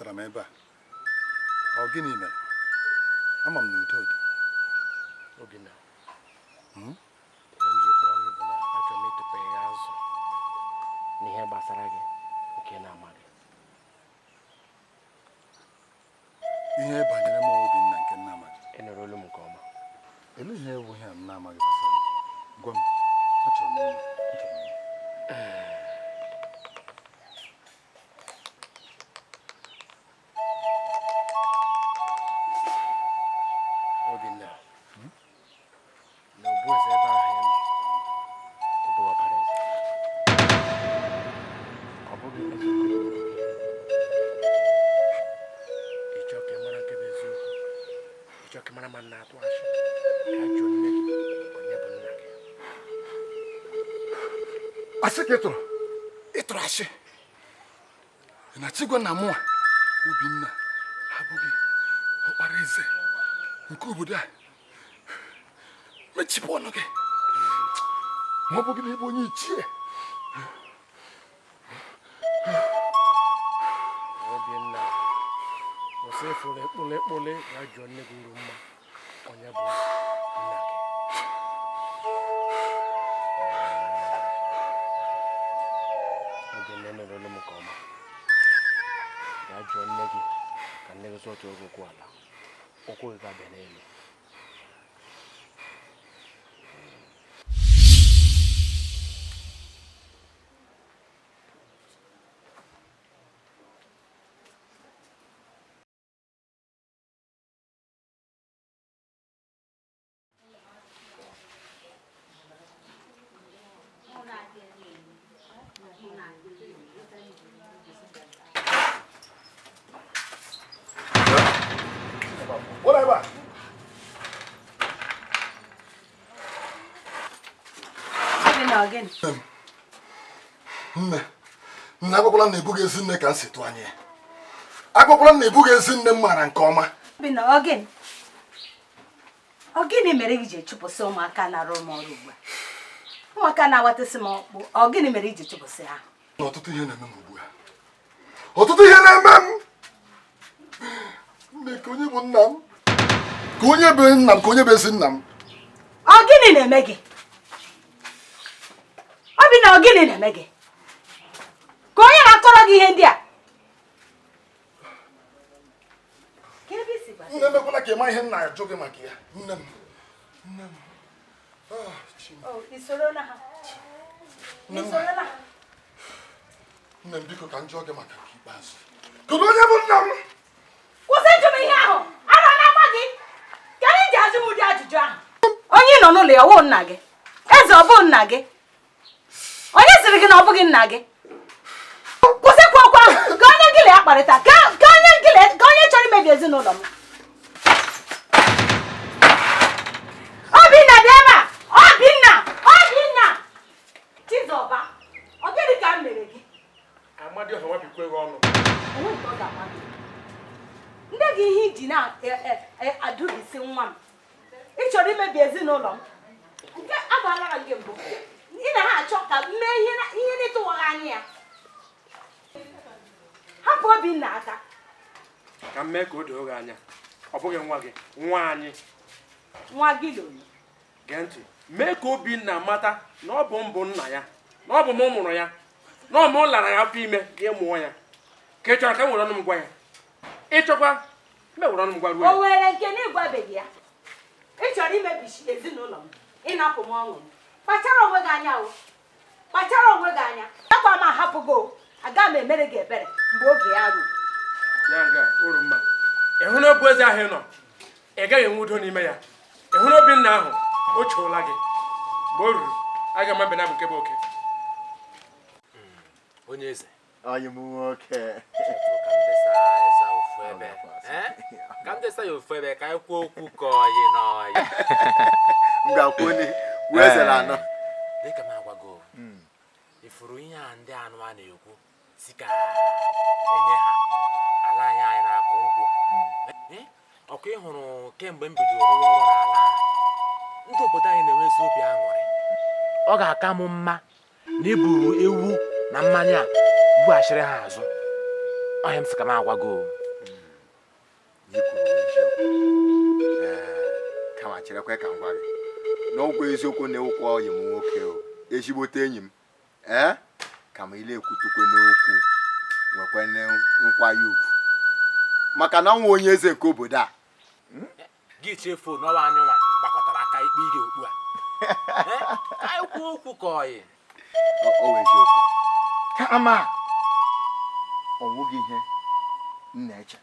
Kpọbatara m ebe a. Ọ gịnị mere? Ama m na udo dị. Obinna, ihe m ji kpọọ gị bụ na achọrọ m ịtụpe ya azụ n'ihe gbasara gị nke na-amaghị. Ihe banyere m Obinna nke m na-amaghị. Ị nụrụ olu m nke ọma. Elee ihe bụ ihe a m na-amaghị gbasara m? Gwa m, achọrọ m ịma, achọrọ m ịma. Obinna, na obu eze ebe ahụ ị nọ, ị bụghị ọkpara eze. Ọ bụghị eze Okoro mụrụ gị. Ị chọọ ka ị mara nke bụ eziokwu, ị chọọ ka ị mara ma m na-atụ asị, ka jụọ nne gị onye bụ nna gị. Asị ka ị tụrụ, ị tụrụ asị. Ị na-achọ ịgwa na mụa Obinna abụghị ọkpara eze nke obodo a? Mechipụ ọnụ gị, ma ọ bụghị na ị bụ onye ichie. Obinna, kwụsị ịfụrụ ekpole ekpole, ya jụọ nne gị uru mma onye bụ nna gị. Obinna, nụrụ olu m nke ọma. Gaa jụọ nne gị ka nne gị zọtuo gị ụkwụ ala, ụkwụ gị ga-abịa n'elu. Nne, nne, agwakwala m na ị bụghị ezi nne ka m si tụ anya ya. Agwakwala m na ị bụghị ezi nne m maara nke ọma. Obinna, ọ gịnị? Ọ gịnị mere i ji chụpụsị ụmụaka na-arụ m ọrụ ugbu a? Ụmụaka na-awatasị m ọkpụ, ọ gịnị mere i ji chụpụsị ha? Ọtụtụ ihe na-eme m ugbu a. Ọtụtụ ihe na-eme m. Nne, ka onye bụ nna m? Ka onye bụ nna m? Ka onye bụ ezi nna m? Ọ gịnị na-eme gị? Obinna, ọ gịnị na-eme gị? Ka onye na-akọrọ gị ihe ndị a? Nne, emekwala ka ị ma ihe m na-ajụ gị maka ya. Nne m, nne m. Ah, chi m. Oh, i soro na ha? Nne m. I soro na ha? Nne m, biko ka m jụọ gị maka nke ikpeazụ. Kedu onye bụ nna m? Kwụsị ịjụ m ihe ahụ. Ara na-agba gị. Kedu iji ajụ m ụdị ajụjụ ahụ? Onye nọ n'ụlọ ya, ọ wụ nna gị? Eze, ọ bụ nna gị? Onye sịrị gị na ọ bụghị nna gị? Kwụsịkwa okwu ahụ. Ka onye gị na ya kparịta. Ka onye gị na ka onye chọrọ imebi ezinụlọ m. Obinna dị ebe a. Obinna, Obinna. Chizọba, ọ gịnị ka m mere gị? Amadioha wepụkwa gị ọnụ. Onwe nke ọ ga-agba gị. Ndị gị ihe iji na-adụbisi nwa m. Ị chọrọ imebi ezinụlọ m. Nke agbalara gị mbụ. Ị na ha achọ ka m mee ihe na-ịtụwaghị anya ya. Hapụ Obinna aka. Ka m mee ka o doo gị anya. Ọ bụghị nwa gị, nwa anyị. Nwa gị lụrụ. Gee ntị, mee ka Obinna mata na ọ bụ m bụ nna ya, na ọ bụ m mụrụ ya, na ọ mụ lara ya afọ ime gị mụọ ya. Ka ị chọrọ ka m were ọnụ m gwa ya? Ị chọkwa m were ọnụ m gwa ruo ya? O nwere nke na ịgwabeghị ya. Ị chọrọ imebichi ezinụlọ m, ịnapụ m ọṅụ m. Kpachara onwe gị anya o. Kpachara onwe gị anya. Akwa m ahapụ gị o. Aga m emere gị ebere mgbe oge ya ruru. Ya nga uru mma. Ị hụ na obu eze ahụ ị nọ, ị gaghị enwe udo n'ime ya. Ị hụ na Obinna ahụ, o choola gị. Mgbe o ruru, a ga-ama mbe na bụ nke bụ oke. Onye eze. Onye m nwoke. Ka m desa ya ofu ebe ka anyị kwuo okwu ka ọyị na ọyị. M ga-akwụ onye kwuo eze na anọ. Dịka m agwago, ifuru ihe a ndị anụ a na-ekwu si ka enye ha ala anyị anyị na-akụ nkwụ. Ọkwa ị hụrụ kemgbe m bidoro rụwa ọrụ n'ala a, ndị obodo anyị na-enwezi obi aṅụrị. Ọ ga-aka m mma na iburu ewu na mmanya a bughachiri ha azụ. Ọhịa m sị ka m agwago. Bịakwa ka m gwa gị na ọgwụ eziokwu na ewukwa ọyị m nwoke o ezigbote enyi m ee ka m ile ekwutukwe n'okwu nwekwene nkwanye ugwu maka na nwa onye eze nke obodo a gị chefuo n'ọwa anyị nwa gbakọtara aka ikpe ige okpu a ka anyị kwuo okwu ka ọyị ọ eziokwu kama ọ wụghị ihe m na-eche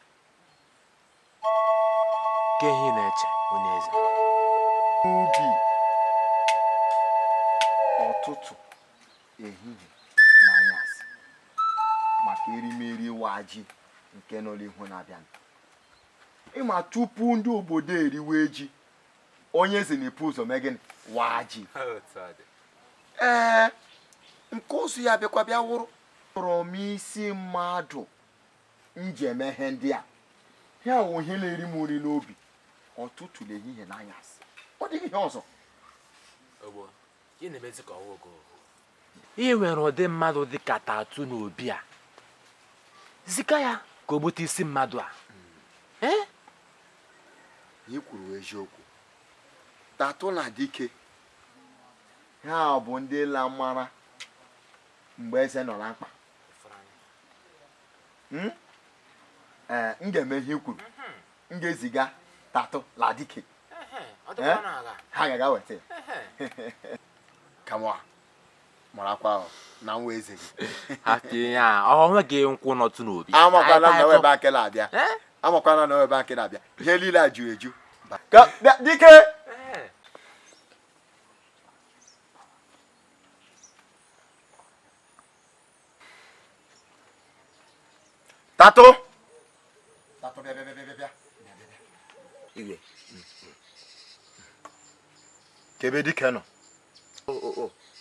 ka ihe na-eche onye eze ubi ọtụtụ ehihie na anyasị maka erimeri wa ji nke nọ n'ihu na-abịa ịma tupu ndị obodo eriwe ji onye eze na-epu ụzọ mee gịnị waa ji ee nke ụzụ ya bịakwa bịa wụrụ chọrọ m isi mmadụ m ji eme ihe ndị a ya wụ ihe na-eri m nri n'obi ọtụtụ n'ehihie na anyasị ọ dịghị ihe ọzọ ị nwere ụdị mmadụ dị ka Tatu na Obi a zika ya ka o gbute isi mmadụ a ị kwuru eziokwu Tatu na Dike ha bụ ndị la mara mgbe eze nọ na mkpa ee m ga-eme ihe i kwuru m ga-eziga Tatu na Dike ha ga-aga weta ya kama marakwa na nwa eze gị ọ nweghị nkwụ nọtụ n'obi amakwana na ebe ake na-abịa amakwana na ebe ake na-abịa ihe niile a juru eju Dike Tatu Tatu bịa bịa bịa bịa Igwe kebe Dike nọ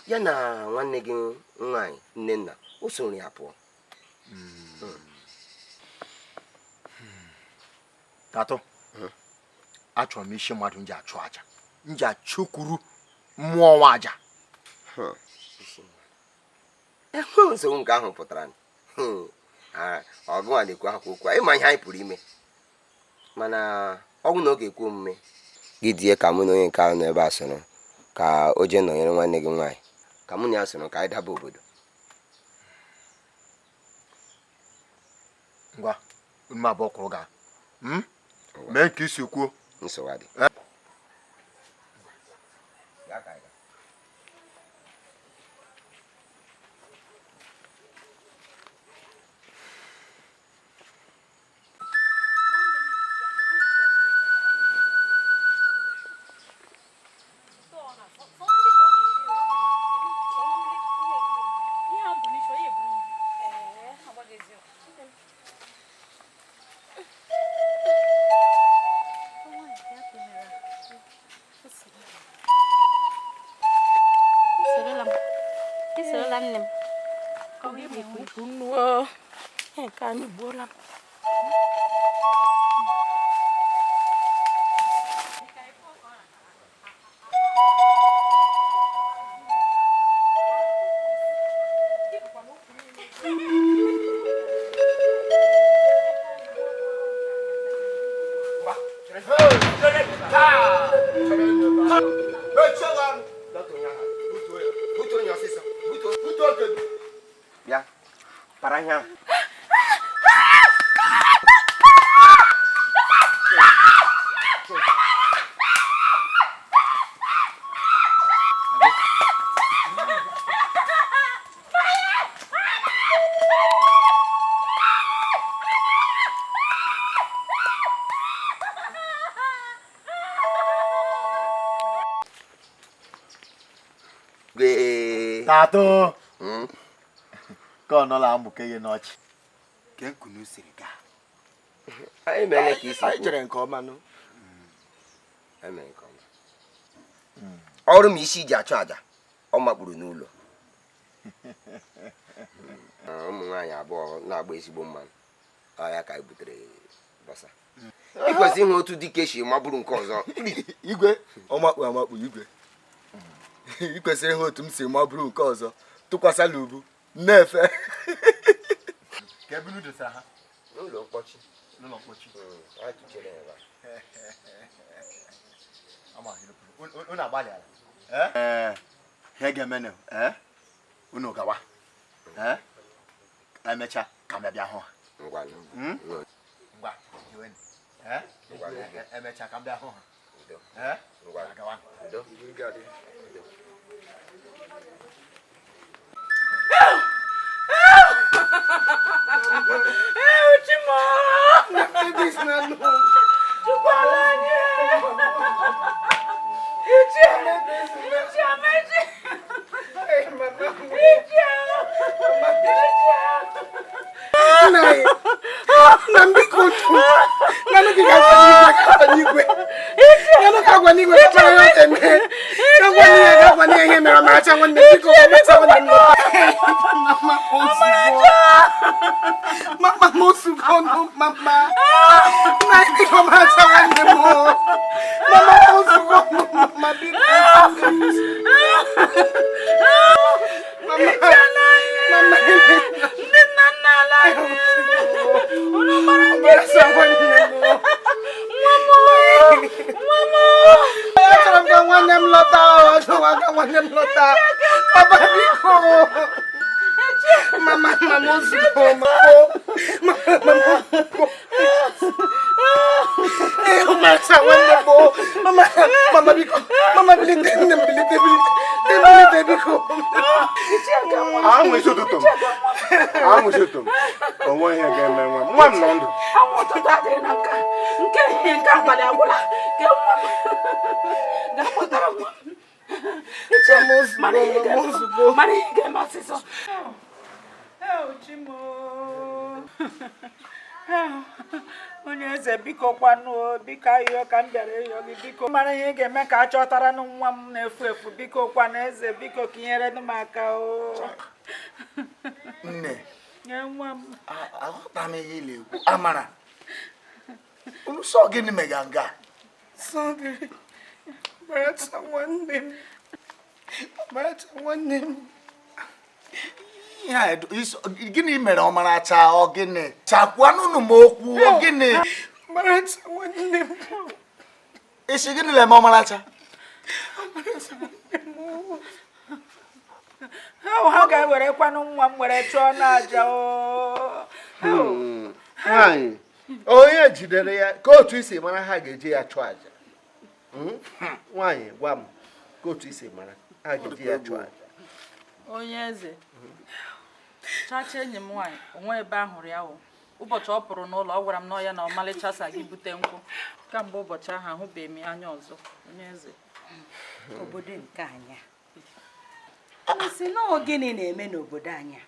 ya na nwanne gị nwaanyị Nnenna o soro ya pụọ. Tatu achọrọ m isi mmadụ m ji achụ aja m ji achụkwuru mmụọ nwa aja nsogbu nke ahụ pụtara ọgụ a na-ekwu akwa okwu ịma ihe anyị pụrụ ime mana ọgwụ na ọ ga-ekwe omume gị die ka mụ na onye nke ahụ nọ ebe a soro ka o jee nọnyere nwanne gị nwaanyị ka mụ na ya soro ka anyị daba obodo. Ngwa unu abụọ kwụrụ gaa mee nke isi kwuo nsogbu adị. Bịa para ihe ahụ. Tatu ka ọ nọla amụke gị n'ọchị ke nkunu siri gaa anyị mere ka isi anyị jere nke ọma nụ nke ọma ọrụ m isi ji achụ aja ọ makpuru n'ụlọ ụmụ nwaanyị abụọ na-agba ezigbo mmanụ ọ ya ka anyị butere bọsa ị kwesịrị ịhụ otu dike si maburu nke ọzọ igwe ọmakpu amakpu igwe ị kwesịrị ịhụ otu m si maburu nke ọzọ tụkwasịla ubu na-efe n'ụlọ mkpọchi. N'ụlọ mkpọchi. Anyị tụchere ebe a. Unu agbalịala. Ee, ihe ga-eme ee unu gawa. Ee, emecha ka m bịa hụ ha. Ngwa, ee, emecha ka m bịa hụ ha. Ee, gawa. Onye eze biko kwanụ biko ahịhịa ka m bịara ịyọ gị biko mara ihe ị ga-eme ka a chọtara nwa m na-efu efu biko kwanụ eze biko ka inyere m aka o nne nye nwa m aghọta m ihe ị na-ekwu amara nsọ gịnị mega nga nwanne m gịnị mere ọmaracha ọ gịnị chakwanụnụ m okwu ọ gịnị isi gịnị na-eme ọmaracha ha ga-ewerekwanụ nwa m were chụọ n'aja nwaanyị onye jidere ya ka otu isi mara ha ga-eji ya chụọ aja nwaanyị gwa m ka otu isi mara ha ga-eji ya chụọ aja onye eze chacha enyi m nwaanyị onwe ebe a hụrụ ya wụ ụbọchị ọ pụrụ n'ụlọ ọ gwara m na ya na ọmalịcha sa gị bute nkwụ kamgbe ụbọchị ahụ ahụbeghị m anya ọzọ onye eze obodo nke anya ọ sị na gịnị na-eme n'obodo anyị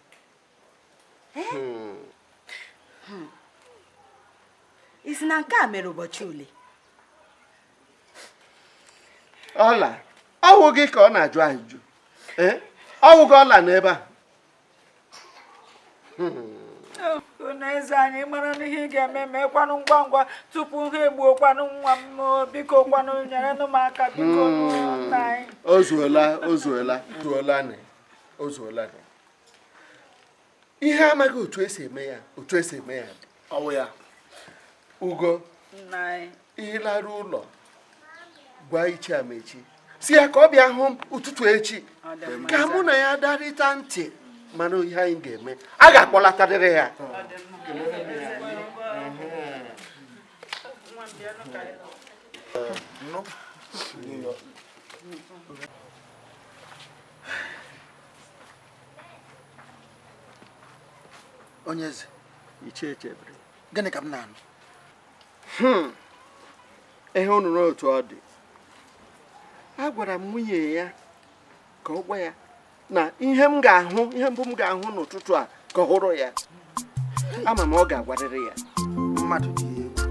isi na nke a mere ụbọchị ule ọla ọwụ gị ka ọ na-ajụ ajụjụ ọwụ gị ọla n'ebe a unu eze anyị mara n'ihe ị ga-eme meekwanụ ngwa ngwa tupu ha egbuokwanụ nwa m biko kwanụ nyerenụ m aka biko nna anyị o zuola ihe amaghị otu esi eme ya otu esi eme ya ọwụ ya ugo nna anyị ịlara ụlọ gwa ichi amechi si ya ka ọ bịa hụ m ụtụtụ echi ka mụ na ya darịta ntị mana ihe anyị ga-eme a ga-akpọlatarịrị ya onye eze ichie echebiri gịnị ka m na-anụ ihe unu n'otu ọ dị agwara m nwunye ya ka ọ gwa ya na ihe m ga-ahụ ihe mbụ m ga-ahụ n'ụtụtụ a ka ọ hụrụ ya ama m ọ ga-agwarịrị ya mmadụ dị egwu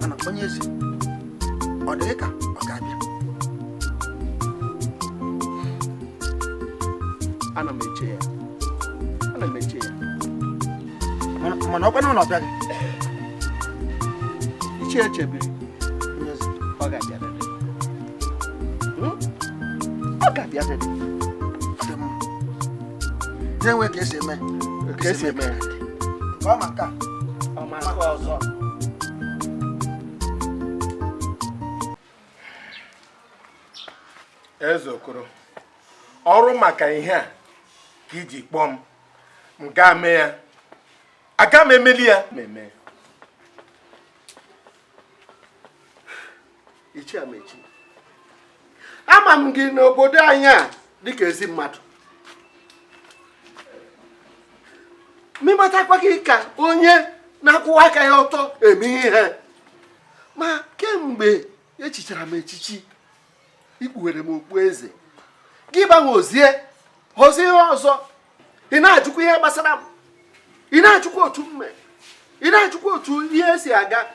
mana onye eze ọ dị ka ọ ga-abịa ana m eche ya ana m eche ya mana ọ kwanụ na ọ bịaghị ichie echebiri ọ ga-abịarịrị ọ ga-abịarịrị na-enwe ka esi eme ka esi eme ya ọ ma nke a ọ ma nke ọzọ. Eze Okoro, ọrụ maka ihe a ka iji kpọọ m, m gaa mee ya. Aga m emeli ya ma eme. Ichie Amechi, ama m gị n'obodo anyị a dịka ezi mmadụ, mịmatakwa gị ka onye na-akwụwa aka ya ọtọ eme ihe. Ma kemgbe echichara m echichi, ikpughere m okpu eze gị gbanwezie hozie ihe ọzọ. Ị na-ajụkwa ihe gbasara m, ị na-ajụkwa otu m mere, ị na-ajụkwa otu ihe si aga.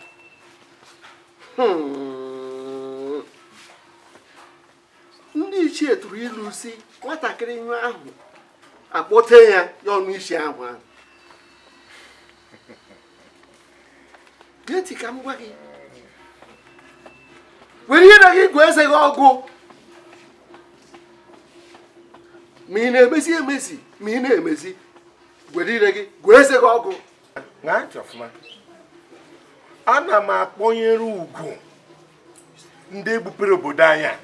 Ndị ichie tụrụ ilu si nwatakịrị nyụọ ahụ akpọte ya ya ọnụ isi ahụ ahụ. Gee ntị ka m gwa gị, were ire gị gụọ eze gị ọgụ, ma ị na-emezi emezi ma ị na-emezi, were ire gị gụọ eze gị ọgụ. Ṅaa ntị ọfụma, ana m akpọnyere ugwu ndị egbupere obodo anyị a,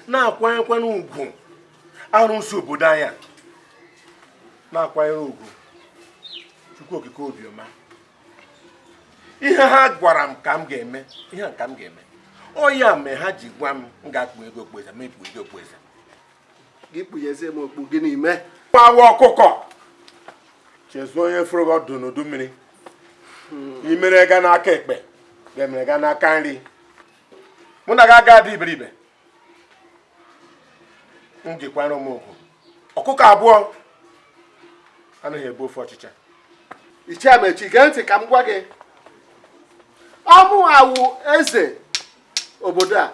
na-akwanyekwana ugwu arụsị obodo anyị a, na-akwanyere ugwu Chukwu Okike Obiọma. Ihe ha gwara m ka m ga-eme, ihe a ka m ga-eme. Ọ ya mee ha ji gwa m m ga-akpụ ego okpueze, ma ekpu ego okpueze. Gị kpụnyezie m okpu gị n'ime. Gbawa ọkụkọ chezuo onye fụrụ gị ọdụ n'udu mmiri. Imere ga n'aka ekpe, ga-emere ga n'aka nri. Mụ na gị aga adị iberibe. M jikwara m okwu. Ọkụkọ abụọ anaghị ebu ofe ọchịcha. Ichie Amechi, gee ntị ka m gwa gị, ọmụ awụ eze obodo a.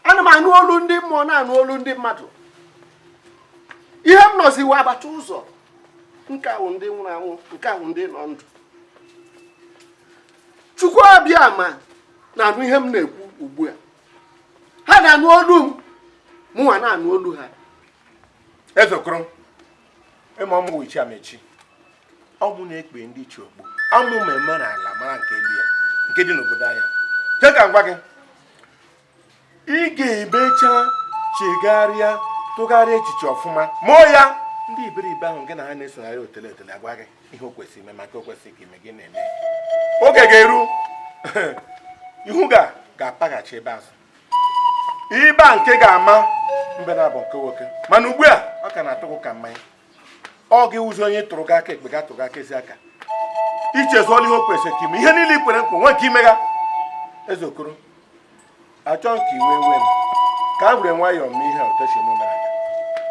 Ana m anụ olu ndị mmụọ, na-anụ olu ndị mmadụ. Ihe m nọziwe agbata ụzọ, nke ahụ ndị nwụrụ anwụ, nke ahụ ndị nọ ndụ. Chukwu Abịama na-anụ ihe m na-ekwu ugbu a. Ha na-anụ olu m, mụnwa na-anụ olu ha. Eze Okoro, ịma ọmụ Ichie Amechi, ọmụ na-ekpe ndị ichie okpu, amụ ma eme n'ala mara nke elu ya, nke dị n'obodo anyị. Jee ka m gwa gị, ị ga-emecha chegharịa, tụgharịa echiche ọfụma, mụọ ya. Ndị iberibe ahụ gị na ha na-esogharị otele otele agwa gị ihe o kwesịrị ime maka o kwesịrị ka ime gị na-eme. Oge ga-eru, ihu ga-apaghachi ebe azụ. Ibe a nke ga-ama mbe na-abụ nke nwoke, mana ugbu a ọ ka na-atụgụ ka mmanya. Ọ gị wụzi onye tụrụ gị aka ekpe ga tụrụ gị aka ezi aka. Ichezuola ihe o kwesịrị ka ime, ihe niile i kwere nkwa nwe nke imega. Eze Okoro, achọ nke iwe wee m ka a were nwayọọ mee ihe otu esi eme omenala,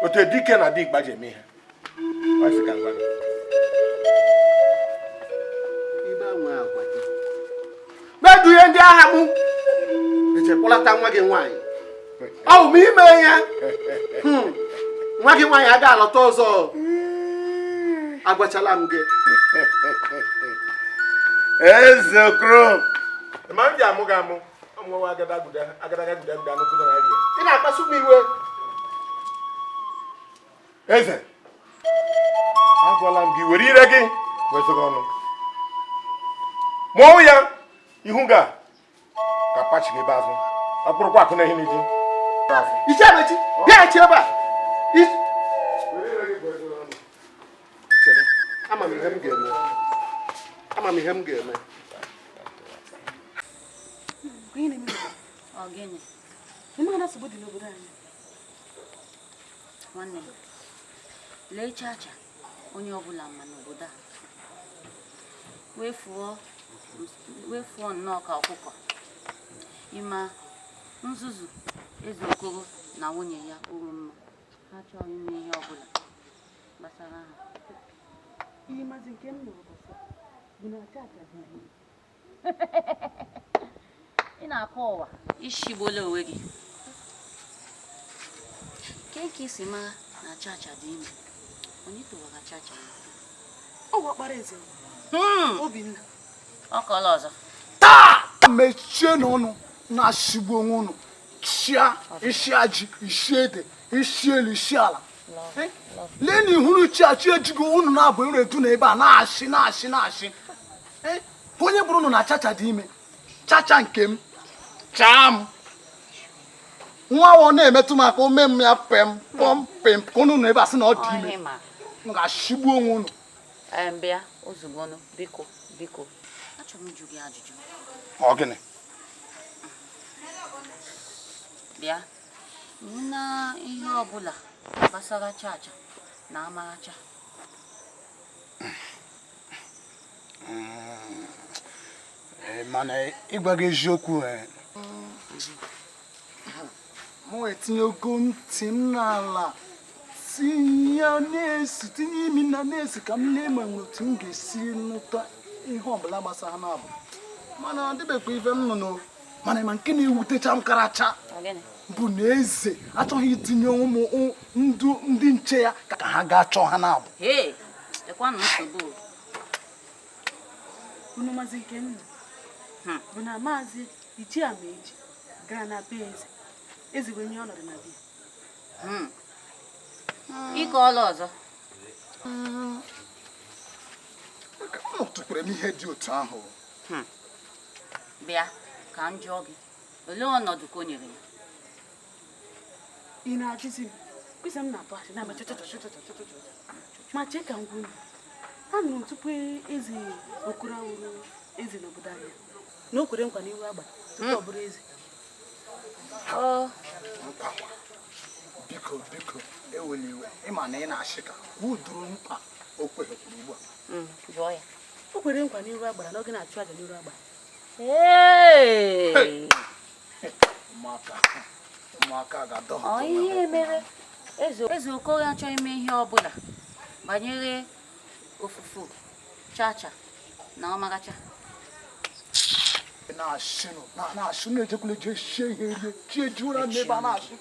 otu dike na dimkpa ji eme ihe. Ọ sị ka m gwa gị. Medu ihe ndị agha mụ echekpọlata nwa gị nwaanyị. Ọ bụ m ime ya. Nwa gị nwaanyị aga alọta ọzọ. Agwachala m gị. Eze Okoro, ma m ji amụ gị amụ, ọmụnwa agadaguda agadaguda nnukwu na rie. Ị na-akpasu m iwe. Eze, agwala m gị were ire gị wezụga ọnụ. Mụọ ya ihu ga ka pachi ebe azụ. Ọkpụrụkwa akụ na ihe n'iji. Ichie Amechi, bịaghachi ebe a. Chere, ama m ihe m ga-eme. Ama m ihe m ga-eme. Nwanne m, lee Chacha onye ọbụla ma n'obodo a wee fụọ nnọọ ka ọkụkọ. Ịma nzuzu Eze Okoro na nwunye ya uru mma, ha chọrọ ime ihe ọbụla gbasara ha. Ị na-akọ ụwa, ishigbola onwe gị. Ke ka isi mara na Chacha dị ime? Onye tụwara Chacha? Ọ bụ ọkpara eze Obinna. Ọ kọọla ọzọ. Taa mechie n'ọnụ na-ashigbu onwe unu, chia isi aji, isi ede, isi elu, isi ala. Lee na ihuru chi achị ejigo unu na-abụ nri etu na ebe a na-ashị na-ashị na-ashị. Onye bụrụ unu na Chacha dị ime, Chacha nke m, chaa m. Nwa ahụ na-emetụ m aka ome m ya pem pọm pem ka unu nọ ebe a sị na ọ dị ime. M ga-ashigbu onwe unu. Bịa ozugbo biko biko. Achọrọ m ịjụ gị ajụjụ. Ọ gịnị? Bịa na ihe ọbụla gbasara Chacha na Amarachi. Mana ịgwa gị eziokwu mụ etinyego ntị m n'ala tinye na-esi tinye imi na na-esi ka m lee ma nwere otu m ga-esi nụta ihe ọbụla gbasara na abụ mana ọ dịbekwa ife m nọ mana ma nke na-ewutecha m karacha bụ na eze achọghị itinye ụmụ ndị nche ya ka ha gaa chọọ ha na-abụ. Unu maazị Ikenna bụ na maazị Ichie Amaechi gara na be eze eze wee nye ọnọdụ na be ya. Ike ọla ọzọ. Ọ tụkwara m ihe dị otu ahụ. Bịa ka m jụọ gị, olee ọnọdụ ka o nyere ya? Ị na-ajụzi m kwesị m na-atụ asị na-ama ma chee ka m gwa unu. Anụrụ m tupu eze Okoro awụrụ eze n'obodo anyị na o kwere nkwa n'ihu agbara tupu ọ bụrụ eze. Biko biko ewela iwe ịma na ị na-ashị ka kwudoro nkwa o kwerekwuru ugbu a. O kwere nkwa n'ihu agbara n'oge na-achụ aja n'ihu agbara. Ụmụaka ga-adọ. Ihe mere eze Okoro achọghị ime ihe ọbụla banyere ofufu Chacha na Amarachi. Na-ashị na-ejekwula eje shie ihe rie chi ejula n'ebe a na-ashị.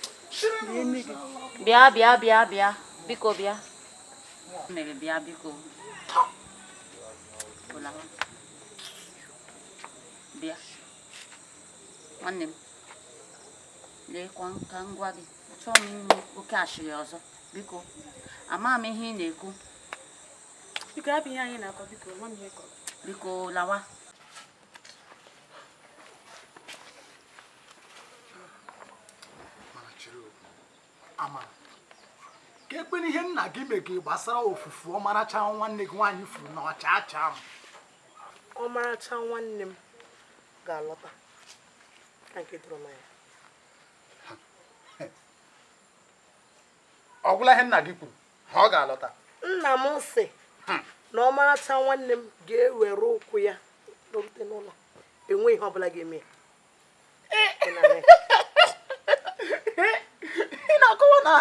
Bịa bịa bịa bịa biko bịa. Mere bịa biko. Bịa nwanne m lekwa ka m gwa gị achọghị m ịnụ oke ashịrị ọzọ biko ama m ihe ị na-ekwu. Biko hapụ ihe anyị na-akọ biko nwa m ihe kọrọ. Biko lawa. Amara ka ekpere ihe nna gị megị gbasara ofufu ọmaracha nwanne gị nwaanyị furu na ọchacha m. Ọmaracha nwanne m ga-alọta ka nke doro m anya. Ọ gwụla ihe nna gị kwuru ha ọ ga-alọta. Nna m sị na ọmaracha nwanne m ga-ewere ụkwụ ya rute n'ụlọ enwe ihe ọbụla ga-eme ya. Ị na-akọwa na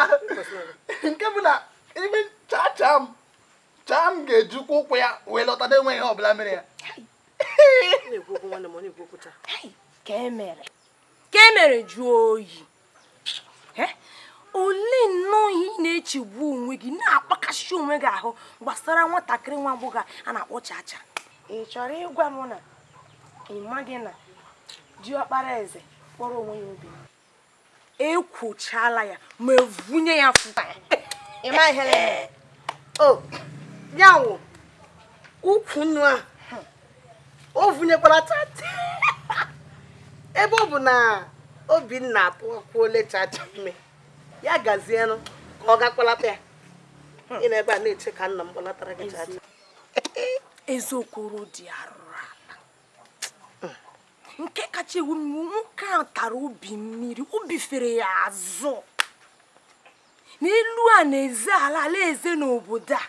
nke bụ na ebe Chacha m ga-ejikwa ụkwụ ya wee lọta na-enweghị ihe ọbụla mere ya. Ka emere jụọ oyi. Olee nnọọ ihe ị na-echegbu onwe gị na-akpakasị onwe gị ahụ gbasara nwatakịrị nwa agbọghọ a na-akpọ Chacha? Ị chọrọ ịgwa m na ị maghị na diọkpara eze kpọrọ onwe ya obi ekwochala ya ma vunye ya fụ. Ị ma ihe o ya wụ ukwu nnu a o vunyekwara Chacha ebe ọ bụ na Obinna atụọkwuole Chacha ime ya gazienụ ka ọ ga-akpọlata ya. Ị na ebe a na-eche ka nna m kpọlatara gị Chacha. Eze Okoro dị arụrụ ala nke kacha ewu m nwoke a tara obi mmiri obi fere ya azụ n'elu a na-eze ala ala eze n'obodo a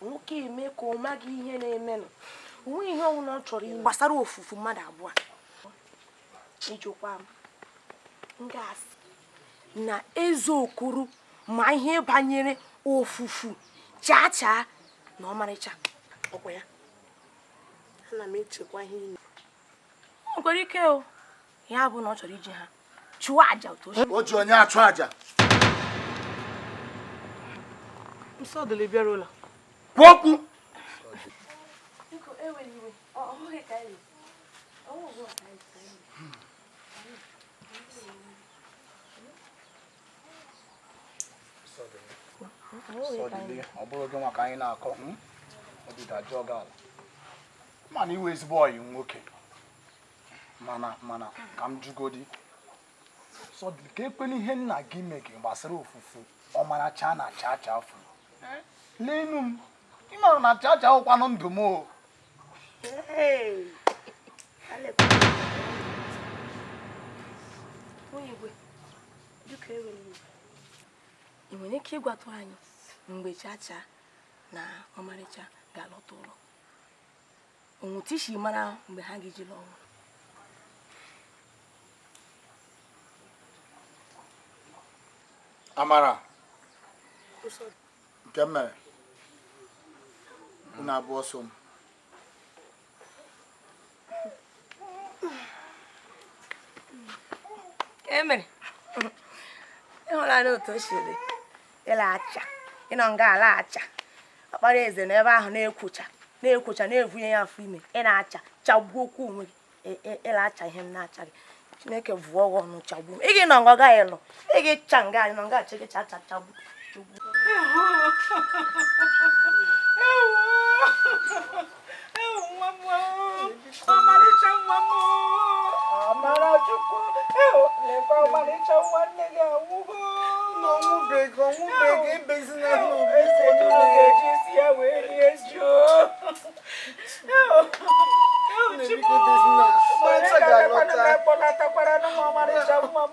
nwoke eme ka ọ maghị ihe na-emenụ onwe ihe ọbụla ọ chọrọ ime gbasara ofufu mmadụ abụọ. Ijikwa m gasị na eze Okoro ma ihe banyere ofufu Chacha na Ọmarịcha. Ọkwa ya ana m echekwa ihe ime. O nwekwara ike o ya bụ na ọ chọrọ iji ha chụọ aja otu o ji onye achụ aja. Nsọ dịrị bịara ụlọ. Kwuo okwu. Biko ewela iwe ọ hụghị ka anyị Ọ bụrụ gị maka anyị na-akọ obi dajụọ gị ala mana iwe ezigbo ọyị nwoke mana mana ka m jụgodi Sọdịrị ka ekwela ihe nna gị mee gị gbasara ofufu ọmaracha na chacha afọ. Lenu m, ị mara na chacha ụkwanụ ndụ m o. Ị nwere ike ịgwatụ anyị mgbe Chacha na Ọmarịcha ga-alọta ụlọ? Onwutu isi mara mgbe ha ga-eji lọọ ụlọ? Amara, nke m mere unu abụọ so m. Emere ịhụla n'otu o si dị ịla acha ịnọ nga ala acha ọkpara eze n'ebe ahụ na-ekwucha na-ekwucha na-evunye ya afọ ime ị na-acha chagbuo okwu onwe gị ịla acha ihe m na-acha gị Chineke vụọ gị ọnụ chagbuo ị gị nọ nga ọ gaghị lụ ị gị cha nga anyị nọ nga acha gị cha cha chagbu Ọmarịcha nwa m, Amarachukwu, lekwa ọmarịcha nwanne gị anwụgo. Ọnwụbeghị, ọnwụbeghị, ebezina n'obi. Eze duru ga-eji isi ya wee rie ji o. Ọmarịcha ga-alọta. Kpọlatakwara nụ m ọmarịcha nwa m.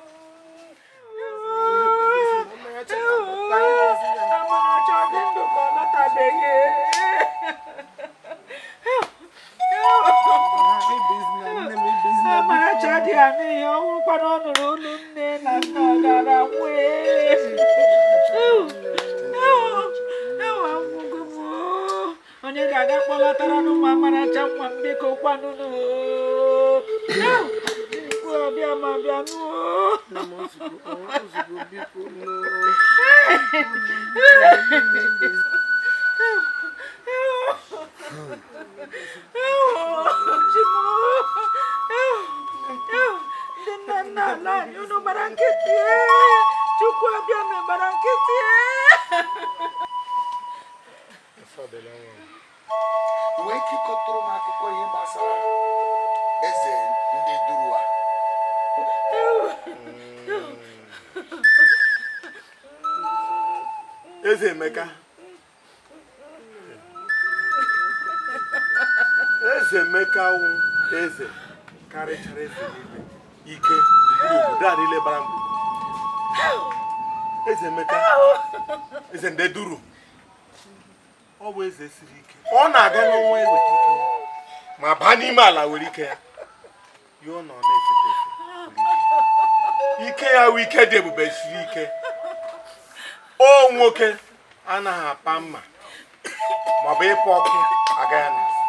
Amarachi ọ dị ndụ ka ọ lọtabeghị. Amarachi adịghị anụ ihe ọ nwụrụkwana ọ nụrụ olu nne na nna gara nwee. Anwụgo m. Onye ga-aga kpọlatara nụ m Amarachi nwa m biko kwanụnụ. Biko abịa ma bịanụ. Ndị nna nna ala anyị unu gbara nkịtị, Chukwu abịa na gbara nkịtị. Nwee ike ịkọtụrụ m akụkọ ihe gbasara eze ndị Durua? Eze Emeka. Eze Emeka wụ eze karịchara eze niile ike obodo a niile gbara mgbe. Eze Emeka, eze ndị Duru, ọ bụ eze siri ike. Ọ na-aga n'ọnwa eweta ike ya ma baa n'ime ala were ike ya. Ya ọ nọ na-efete efe ike ya wụ ike dị ebube siri ike. O nwoke anaghị apa mma maọbụ ịpụ ọkụ aga ya n'azụ.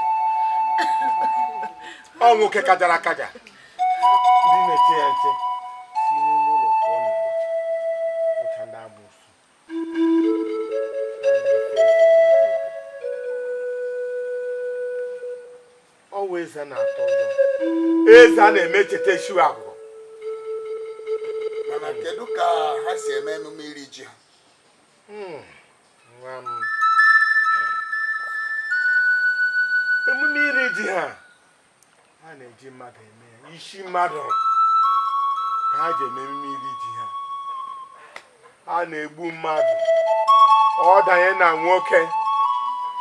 Ọ nwoke kajara akaja. Ndị na-eche ya nche si n'ime ụlọ pụọ n'ugbo ụcha ndị amoosu. Ọ wụ eze na-atọ ụjọ. Eze a na-eme echeta eshiwe agwụgwọ. Mana kedu ka ha si eme emume iri ji ha? Nwa m, emume iri ji ha a na-eji mmadụ eme ya, isi mmadụ ka ha ji eme emume iri ji ha. A na-egbu mmadụ, ọ danye na nwoke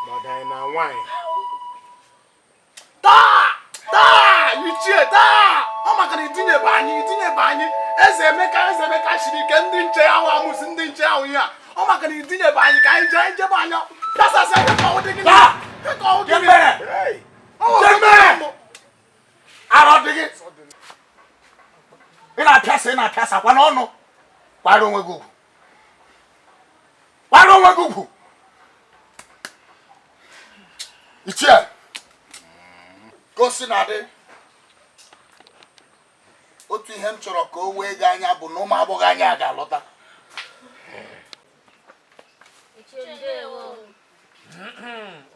ma ọ danye na nwaanyị. Taa! Taa! Ichie taa! Ọ maka na itinyebe anyị Eze Emeka siri ike ndị nche ahụ amụsị ndị nche ahụ ihe a. Ọ maka na itinyebe anyị ka anyị jee njebe anya dasasị anya ka ọ dị gị. Ka ọ dị gị. Arọ dị gị. Ị na-apịasa kwa n'ọnụ. Kwara onwe gị ugwu. Kwara onwe gị ugwu. Ichie, gosi na dị otu ihe m chọrọ ka o wee gị anya bụ na ụmụ agbọghọ anyị a ga-alọta.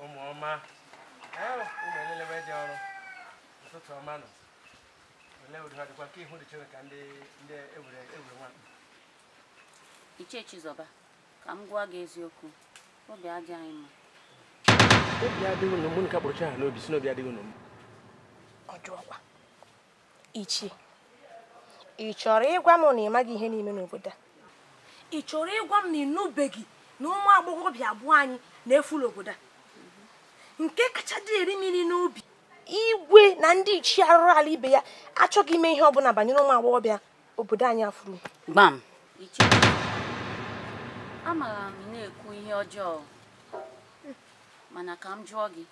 Ụmụ ọma, ụmụ elelewe dị ọrụ ụtụtụ ọma nọ. Olee ụdị ha dịkwa nke ihu dị chere ka ndị ewere nwakpo. Ichie Chizoba, ka m gwa gị eziokwu, obi adịghị anyị mma. Obi adịghị unu mụ nke kpụrụcha ha n'obi si n'obi adịghị unu mma. Ọ jụọkwa. Ichie, Ị chọrọ ịgwa m na ị maghị ihe n'ime n'obodo a? Ị chọrọ ịgwa m na ị nụbeghị na ụmụ agbọghọbịa abụọ anyị na-efu n'obodo a? Nke kacha dị eri mmiri n'obi, igwe na ndị ichie arụrụ ala ibe ya achọghị ime ihe ọbụla banyere ụmụ agbọghọbịa obodo anyị afụrụ. Gbam. Amara m na-ekwu ihe ọjọọ, mana ka m jụọ gị,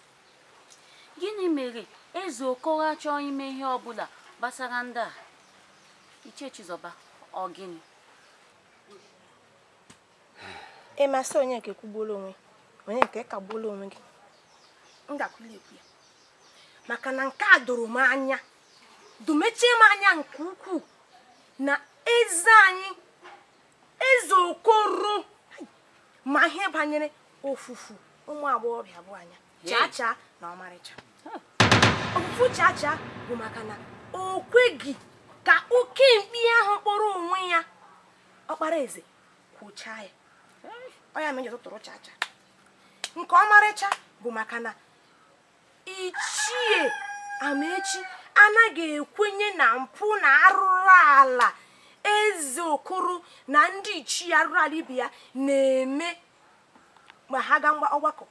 gịnị mere Eze Okoro achọghị ime ihe ọbụla gbasara ndị a? Ichie Chizọba, ọ gịnị? Ị masị onye nke kwugbuola onwe, onye nke kagbuola onwe gị. M ga-akwụli ekwu ya maka na nke a doro m anya, domechie m anya nke ukwuu na eze anyị, Eze Okoro, ma ihe banyere ofufu ụmụ agbọghọbịa bụ anya chaa chaa na ọmarịcha. Ofufu chaa chaa bụ maka na o kweghị ka oke mkpi ahụ kpọrọ onwe ya ọkpara eze kwụchaa ya. Ọ ya mere tụtụrụ chaa chaa. Nke ọmarịcha bụ maka na Ichie Amaechi anaghị ekwenye na mpụ na arụrụ ala Eze Okoro na ndị ichie arụrụ ala ibe ya na-eme ma ha gaa ọgbakọ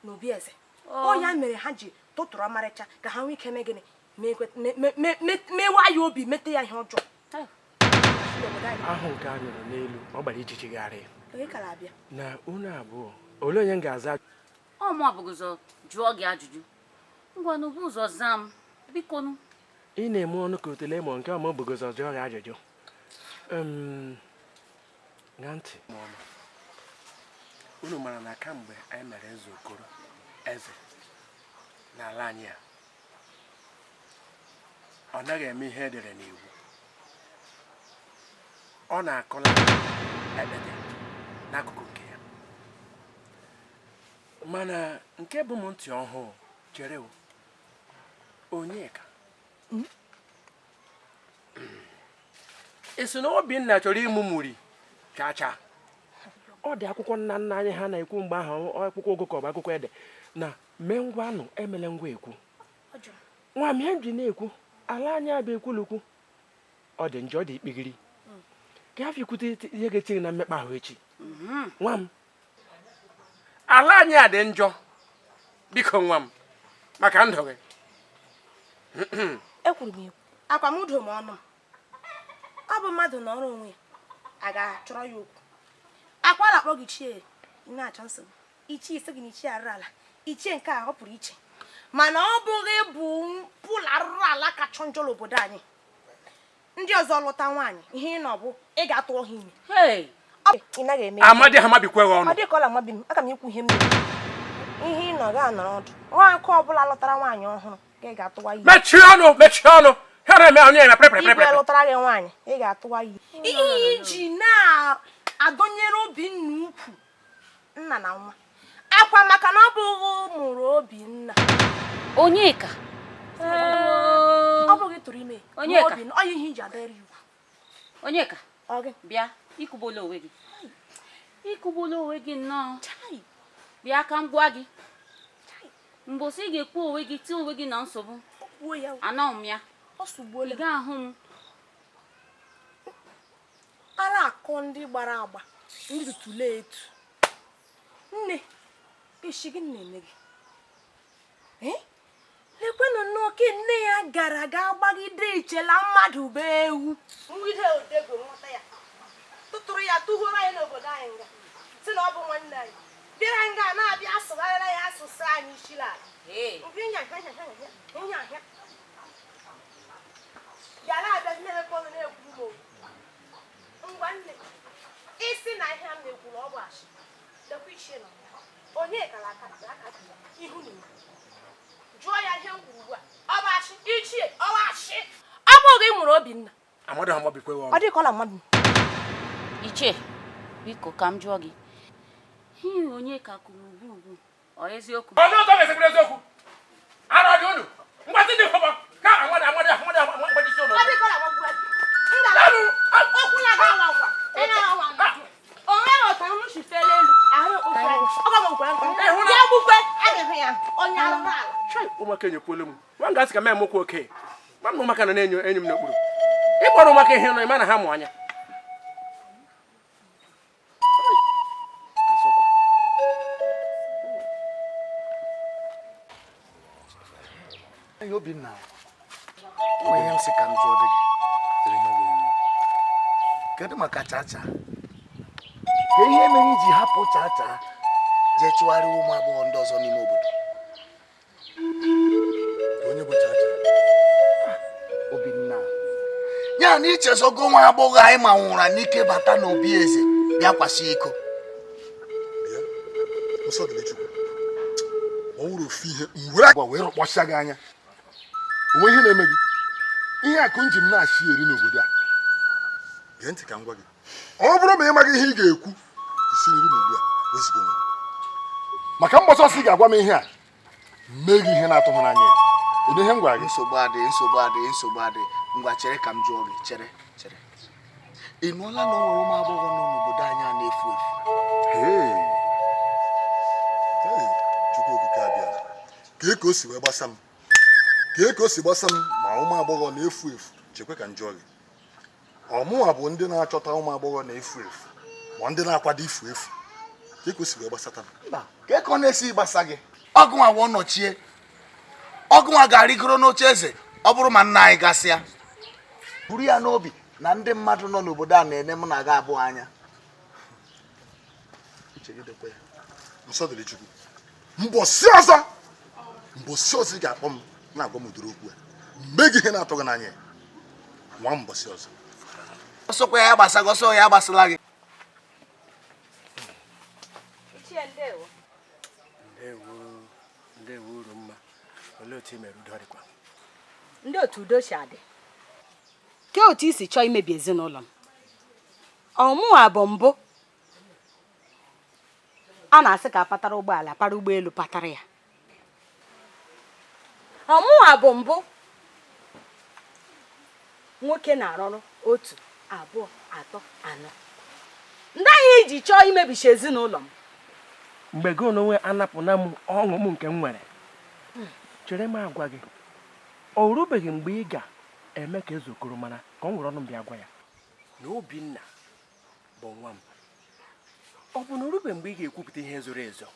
n'obi eze. Ọ ya mere ha ji tụtụrụ ọmarịcha ka ha nwee ike mee gịnị, mewa ya obi, mete ya ihe ọjọọ. Ahụ nke a nyụrụ n'elu ọ gbara ijijigharị na unu abụọ, olee onye m ga-aza? Ọ mụ abụghị ụzọ jụọ gị ajụjụ. Ngwanụ, bụ ụzọ zaa m, bikonu. Ị na-eme ọnụ ka otele ma nke ọma bụghị ụzọ jụọ gị ajụjụ. Ṅaa ntị. Unu mara na kamgbe anyị mere Eze Okoro eze n'ala anyị a, ọ naghị eme ihe edere n'iwu. Ọ na-akọla ekpete n'akụkụ nke ya. Mana nke bụ m ntị ọhụụ, chere o, Onyeka, ị sị na Obinna chọrọ ịmụmụri chaa chaa. Ọ dị akwụkwọ nna nna anyị ha na-ekwu mgbe ahụ, akwụkwọ ụgụ ka ọ bụ akwụkwọ ede na mee ngwa nụ emele ngwa ekwu. Nwa m, ihe m ji na-ekwu ala anyị abịa ekwulukwu, ọ dị njọ, ọ dị ikpigiri ka afọ ikwute ihe ga-echi gị na mmekpa ahụ echi. Nwa m, ala anyị a dị njọ, biko nwa m, maka ndụ gị. Ekwuru m ekwu, akwa m udo m ọnụ m. Ọ bụ mmadụ na ọrụ onwe ya a ga-achọrọ ya okwu. Akwa na-akpọ gị ichie, ị na-achọ nsogbu. Ichie isi gị na ichie arụrụ ala, ichie nke a ọ pụrụ iche, mana ọ bụghị bụ mpụla arụrụ ala kacha njọ n'obodo anyị. Ndị ọzọ lụta nwaanyị, ihe ị nọ bụ ị ga-atụ ha ime. Ị naghị eme. Amadi ha mabikwe gị ọnụ. Ọ dị ka ọ na-amabi m, aka m ikwu ihe m mere. Ihe ị nọ ga-anọrọ ọdụ. Nwa aka ọbụla lụtara nwaanyị ọhụrụ, gị ga-atụwa ya. Mechie ọnụ, mechie ọnụ. Ha na-eme onye ya pre pre pre. Igwe lụtara gị nwaanyị, ị ga-atụwa ya. Ihe iji na-adọnyere Obinna ukwu nna na nwa. Akwa maka na ọ bụghị mụrụ Obinna. Onyeka. Ọ bụghị tụrụ ime. Onyeka. Obinna, ọ ihe iji adọnyere ya ukwu. Onyeka. Bịa, ịkụgbuola onwe gị. Ịkụgbuola onwe gị nnọọ. Bịa ka m gwa gị. Mgbosi ị ga-ekwu onwe gị, tie onwe gị na nsogbu. Anọ m ya. Ị ga-ahụ m. Ara akọ ndị gbara agba, ndị tụtụle etu. Nne, isi gị na-eme gị. Lekwenụ nnọọ ke nne ya gara ga gbagide ichela mmadụ bụ ewu. Mwide odego nwata ya. Tụtụrụ ya tụhụrụ anyị n'obodo anyị nga. Si na ọ bụ nwanne anyị. Bịara nga na-abịa asụgharịra ya asụsụ anyị ishila ala. Bịara abịa na-emekọ ọnụ na-ekwu m okwu. Ngwa nne, isi na ihe m na-ekwu na ọ bụ asị. Lekwa ichie nọ ya. Onye kara aka aka ihu na ihu. Jụọ ya ihe m kwuru ugbu a. Ọ bụ asị, ichie, ọ bụ asị. Ọ bụghị mụrụ Obinna. Amadi ha mabikwe ọnụ. Ọ dị ka ọ na-amabi. Ichie, biko ka m jụọ gị. Ihe Onyeka kwuru ugbu ugbu, ọ eziokwu? Ọ dị ụtọ ga-esekwuru eziokwu. Ara dị unu. Ngwa ndị fọbọ. Ka amadi amadi amadi amadi si unu. Ọ dị ka ọ na-amagbu anyị. Okwu na-aga awa awa. Ị na-awa awa. O nweghị otu anụ si fele elu. Ahụ okwu anyị. Ọ ga m gwara nkwa. Ya gbukwe, adịghị ya. Onye arụrụ ala. Chai, ụmụaka enyekwuola m. Nwa nga asị ka m emekwa oke. Nwa m na ụmụaka nọ na-enyo enyi m n'okpuru. Ịkpọrọ maka ihe nọ ịma na ha mụ anya. Obinna, onye m sị ka m jụọ dị gị. Kedu maka Chacha? Ka ihe mere iji hapụ Chacha jee chụgharịa ụmụ agbọghọ ndị ọzọ n'ime obodo? Onye bụ Chacha? Obinna, ya na ichezogo nwa agbọghọ anyị ma nwụra n'ike bata n'obi eze bịa kwasị iko. Bịa, nsọ dịrị Chukwu. Ọ wụrụ ofu ihe m were agwa wee rụkpọsịa gị anya. Onwe ihe na-eme gị. Ihe akụ nji m na-achị eri n'obodo a. Gee ntị ka m gwa gị. Ọ bụrụ ma ị maghị ihe ị ga-ekwu, isi nri m ugbu a, wezuga onwe gị. Maka mgbasa ọsọ ị ga-agwa m ihe a, mee gị ihe na-atụghị n'anya ya. Kedu ihe m gwara gị? Nsogbu adịghị, nsogbu adịghị, nsogbu adịghị. Ngwa chere ka m jụọ gị, chere, chere. Ị nụọla na o nwere ụmụ agbọghọ nọ n'obodo anyị a na-efu efu? Chukwu okike abịa. Kee ka o si wee gbasa m? Kee ka o si gbasa m ma ụmụ agbọghọ na-efu efu? Chekwe ka m jụọ gị. Ọmụwa bụ ndị na-achọta ụmụ agbọghọ na-efu efu ma ndị na-akwado ifu efu. Kee ka o si wee gbasata m? Mba, kee ka ọ na-esi gbasa gị? Ọgụnwa wee nọchie. Ọgụnwa ga-arịgoro n'oche eze ọ bụrụ ma nna anyị gasịa. Buru ya n'obi na ndị mmadụ nọ n'obodo a na-ene mụ na gị abụọ anya. Nsọ dịrị Chukwu. Mbọsị ọzọ ị ga-akpọ m na-agwa m ụdịrị okwu a, mee gị ihe na-atụ gị n'anya. Nwa mbọsị ọzọ. Ọsọkwa ya gbasa gị, ọsọ ya gbasala gị. Ndewo Urumma. Olee otu i mere udo dịkwa? Ndị otu udo si adị. Ke otu i si chọọ imebi ezinụlọ m? Ọmụwa bụ mbụ a na-asị ka patara ụgbọala para ụgbọelu patara ya. Ọmụwa bụ mbụ nwoke na-arọrọ 1 2 3 4. Ndị anyị iji chọọ imebichi ezinụlọ m. Mgbe gị onwe anapụna m ọṅụ m nke m nwere. Chere m agwa gị, o rubeghị mgbe ị ga-eme ka Eze Okoro mara ka ọ nwere ọnụ m bịa gwa ya na Obinna bụ nwa m. Ọ bụ na o rubeghị mgbe ị ga-ekwupụta ihe zoro ezo?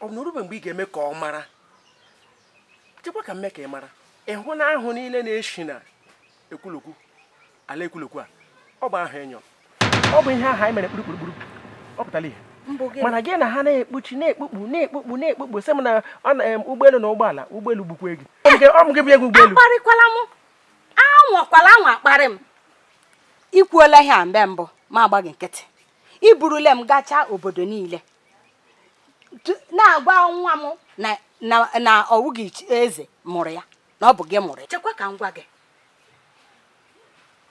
Ọ bụ na o rubeghị mgbe ị ga-eme ka ọ mara? Chekwa ka m mee ka ị mara. Ị hụ na ahụ niile na-eshi na ekwulokwu, ala ekwulokwu a, ọ bụ ahụ enyo. Ọ bụ ihe ahụ anyị mere kpurukpurukpuru. Ọ pụtara ihe. Mana gị na ha na-ekpuchi na-ekpukpu na-ekpukpu na-ekpukpu sị m na ụgbọelu na ụgbọala ụgbọelu gbukwa gị. Ọ m gị bụ ego ụgbọelu. Akparịkwala m. Anwakwala anwa akparị m. Ikwuola ihe a mgbe mbụ ma agba gị nkịtị. Iburule m gachaa obodo niile. Na-agwa nwa m na ọwụghị eze mụrụ ya na ọ bụ gị mụrụ ya. Chekwa ka m gwa gị.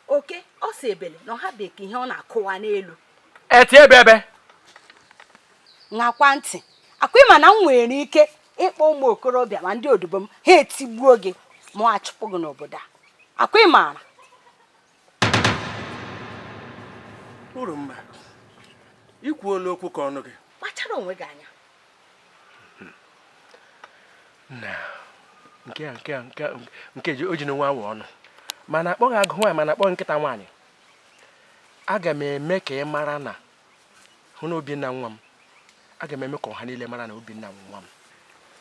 Oke ọ sị ebele na ọha bekee ihe ọ na-akụwa n'elu. Eti ebe ebe. Ṅakwa ntị. Akwa ịma na m nwere ike ịkpọ ụmụ okorobịa ma ndị odibo m ha etigbuo gị ma achụpụ gị n'obodo a. Akwa ịmaara. Urumma, ikwuola okwu ka ọnụ gị. Kpachara onwe gị anya. Na nke nke o ji n'onwe awa ọnụ. Mana akpọghị agụ nwaanyị mana akpọghị nkịta nwaanyị. Aga m eme ka ị mara na hụ na Obinna nwa m. Aga m eme ka ọha niile mara na Obinna nwa m.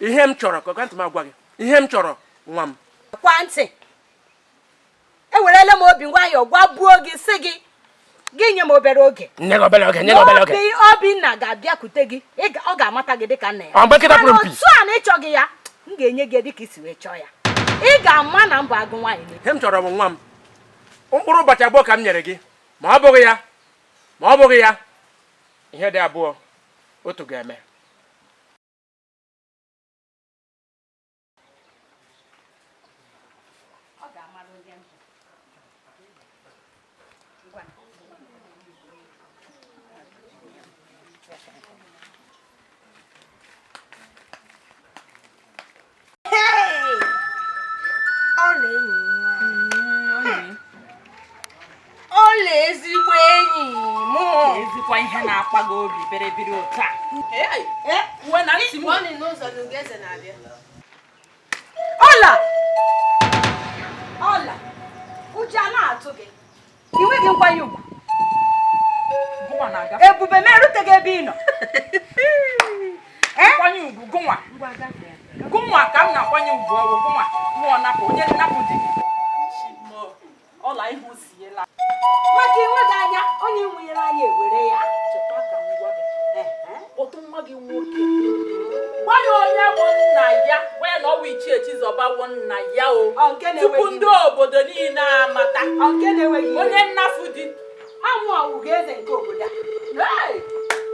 Ihe m chọrọ ka ntị m agwa gị. Ihe m chọrọ nwa m. Kwa ntị. Ewerela m obi nwayọọ gwabuo gị sị gị gị nye m obere oge. Nye gị obere oge, nye gị obere oge. Obinna ga-abịakwute gị, ọ ga-amata gị dịka nna ya. Ọ mgbe nkịta pụrụ mpi. Otu a na ịchọghị ya, m ga-enye gị dịka isi wee chọọ ya. Ị ga-ama na mbụ agụ nwaanyị. Ihe m chọrọ bụ nwa m. Mkpụrụ ụbọchị 2 ka m nyere gị. Ma ọ bụghị ya, ma ọ bụghị ya, ihe dị abụọ otu ga-eme. Ezigbo enyi mụ. Ezikwa ihe na-akpa gị obi biribiri otu a. Uwe na ntị m. Ọla! Ọla! Ụjọ a na-atụ gị. Ị nweghị nkwanye ugwu. Ebube m eruteghị ebe ị nọ. Nkwanye ugwu gụnwa. Gụnwa ka m na-akwanye ugwu ọwụ gụnwa nwụọ napụ onye nnapụ dị gị. Ọla ihu siela. Maka enweghị anya, onye nwere anya ewere ya. Cheta ka m gwa gị. Kpọtụ nwa gị nwoke. Gwa ya onye bụ nna ya, gwa ya na ọ bụ Ichie Chizọba wụ nna ya o. Tupu ndị obodo niile amata. Onye nnafụ di. Amụ a Ugoeze nke obodo a.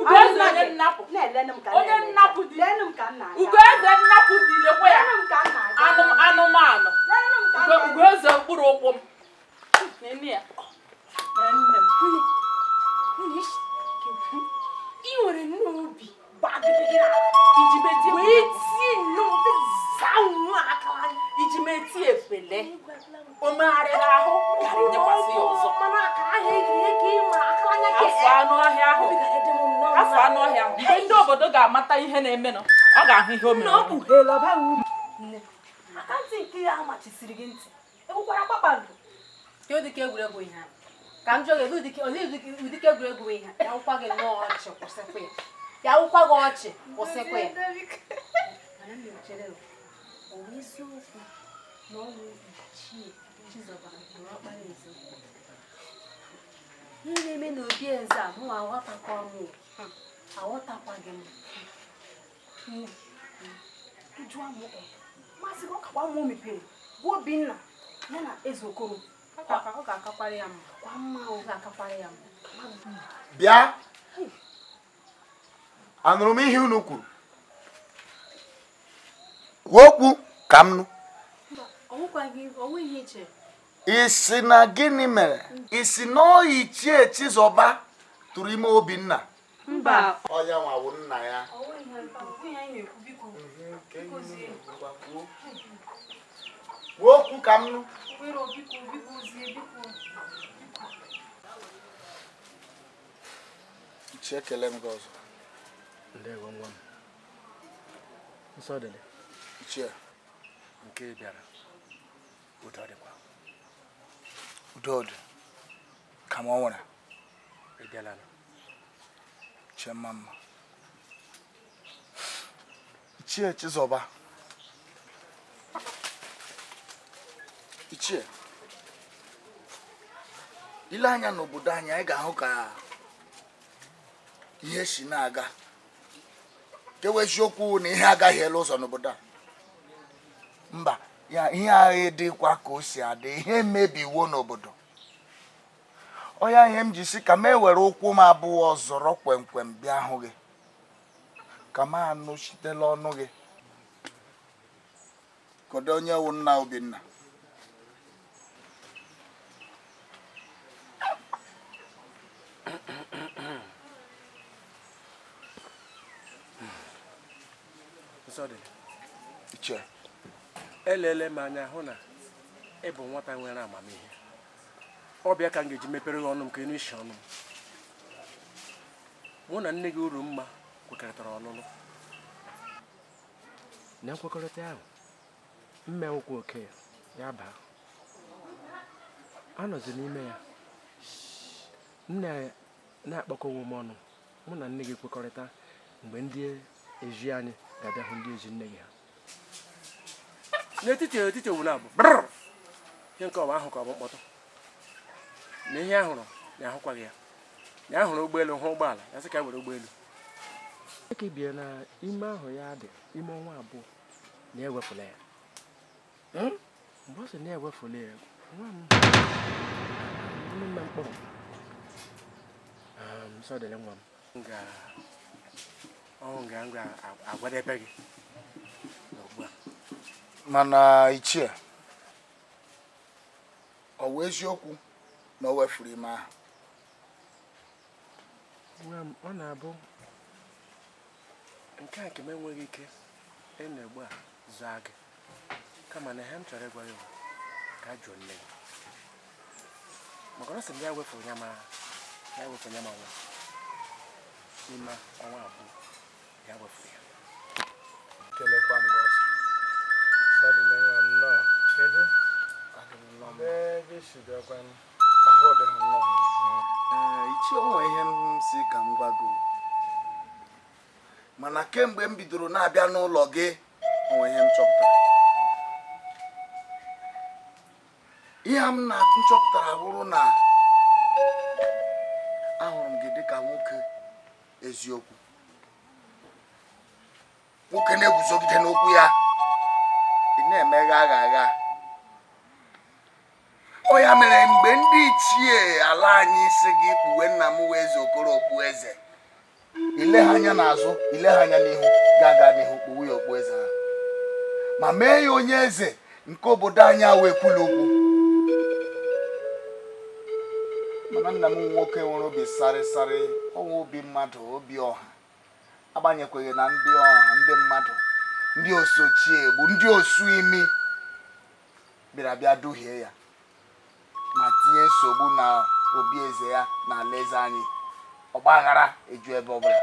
Ugoeze onye nnapụ. Onye nnapụ di. Ugoeze nnapụ di lekwa ya. Anụmanụ. Ugoeze mkpụrụ ụkwụ m. Nene ya. Nne m. Ị nwere nnọọ obi gbagịrịgịrị wee tie nnọọ zaa nnọọ akara iji mee tie efele o megharịrị ahụ gara nyekwasị ya ọzọ. Afọ anụ ọhịa ahụ afọ anụ ọhịa ahụ mgbe ndị obodo ga-amata ihe na-emenụ ọ ga-ahụ ihe o mere. Na ọ kpugheela ọba uru. Aka ntị nke ya machisiri gị ntị ekwukwara kpakpando. Ka ụdịka egwuregwu ihe a ka m jụọ gị olee ụdịka egwuregwu ihe a ya wụkwa gị nnọọ ọchị kwụsịkwa ya ya wụkwa gị ọchị kwụsịkwa ya. Mana m na-echere ọ bụ eziokwu na ọ bụ Ichie Chizọba bụ ọkpara eze. Ihe na-eme n'obi eze a mụ aghọtakwa m aghọtakwaghị m. Jụọ m masị gị ọ kakwa mma o mepere bụ Obinna ya na Eze Okoro. Ọ ga-akakwara ya mma. Kwa mma ọ ga-akakwara ya mma. Bịa, anụrụ m ihe unu kwuru. Kwuo okwu ka m nụ. Ị sị na gịnị mere? Ị sị na ọ Ichie Chizọba tụrụ ime Obinna? Mba. Ọ ya nwa wụ nna ya. Kwuo okwu ka m nụ. Ichie, ekele m gị ọzọ. Ndewo nwa m. Nsọ dịrị. Ichie. Nke bịara. Udo dịkwa. Udo dị. Ka m ọ nwere. Ị bịala nụ. Ichie mma mma. Ichie Chizọba. Ichie. Ile anya n'obodo anyị, anyị ga-ahụ ka ihe si na-aga. Kewe eziokwu na ihe agaghị elu ụzọ n'obodo a. Mba, ya ihe agha dịkwa ka o si adị, ihe emebiwo n'obodo. Ọ ya ihe m ji si ka m ewere ụkwụ m abụọ zọrọ kwemkwem bịa hụ gị. Ka m anụchitela ọnụ gị. Kedu onye wụ nna Obinna? Nsọ dịrị. Ichie. Elele m anya hụ na ị bụ nwata nwere amamihe. Ọ bịa ka m ga-eji mepere gị ọnụ m ka ị nụ isi ọnụ m. Mụ na nne gị Urumma kwekọrịtara ọlụlụ. Na nkwekọrịta ahụ, mmewụkwa oke ya baa. Anọzi n'ime ya. M na-akpọkọwa m ọnụ. Mụ na nne gị kwekọrịta mgbe ndị ezi anyị ga-abịa hụ ndị ezi nne gị ha. N'etiti etiti owu na-abụ ihe nke ọwa ahụ ka ọ bụ mkpọtụ. Na ihe ahụrụ na ahụkwaghị ya. Na ahụrụ ụgbọelu hụ ụgbọala ya sị ka e were ụgbọelu. Ekebie na ime ahụ ya dị ime ọnwa abụọ na ewepụla ya. Mgbe ọ sị na ewepụla ya, nwa m mma mkpụrụ. Nsọ dịrị nwa m. Ọ ga-agwadebe gị ugbu a. Mana Ichie, ọ wụ eziokwu na o wefuru ime ahụ? Nwa m, ọ na-abụ nke a nke m enweghị ike ịnọ ugbu a zaa gị. Kama na ihe m chọrọ ịgwa gị bụ ka jụọ nne gị. Maka na ọ sị m ya wefuru ya ma ya wefuru ya ma nwa. N'ime ọnwa abụọ ya wefuru ya. Kelekwa m gị ọzọ. Nsọ dịrị nwa m nnọọ. Kedu? Ebe si bịakwa Mana kemgbe m bidoro na-abịa n'ụlọ gị, o nwere ihe m chọpụtara. Ihe m na m chọpụtara bụrụ na ahụrụ m gị dịka nwoke eziokwu, nwoke na-eguzogide n'okwu ya, ị na-emeghe agha agha. Ọ ya mere mgbe ndị ichie ala anyị si gị kpuwe nna m wee Eze Okoro okpu eze, ile ha anya n'azụ, ile ha anya n'ihu, ga-aga n'ihu kpuwe ya okpu eze ha, ma mee ya onye eze nke obodo anyị a wee kwulu okwu. Mana nna m nwoke nwere obi sarịsarị, ọnwa obi mmadụ, obi ọha, agbanyekweghị na ndị ọha, ndị mmadụ, ndị osochi egbu, ndị osu imi bịara bịa duhie ya ma tinye nsogbu na obi eze ya na alaeze anyị. Ọgbaghara eju ebe ọbụla.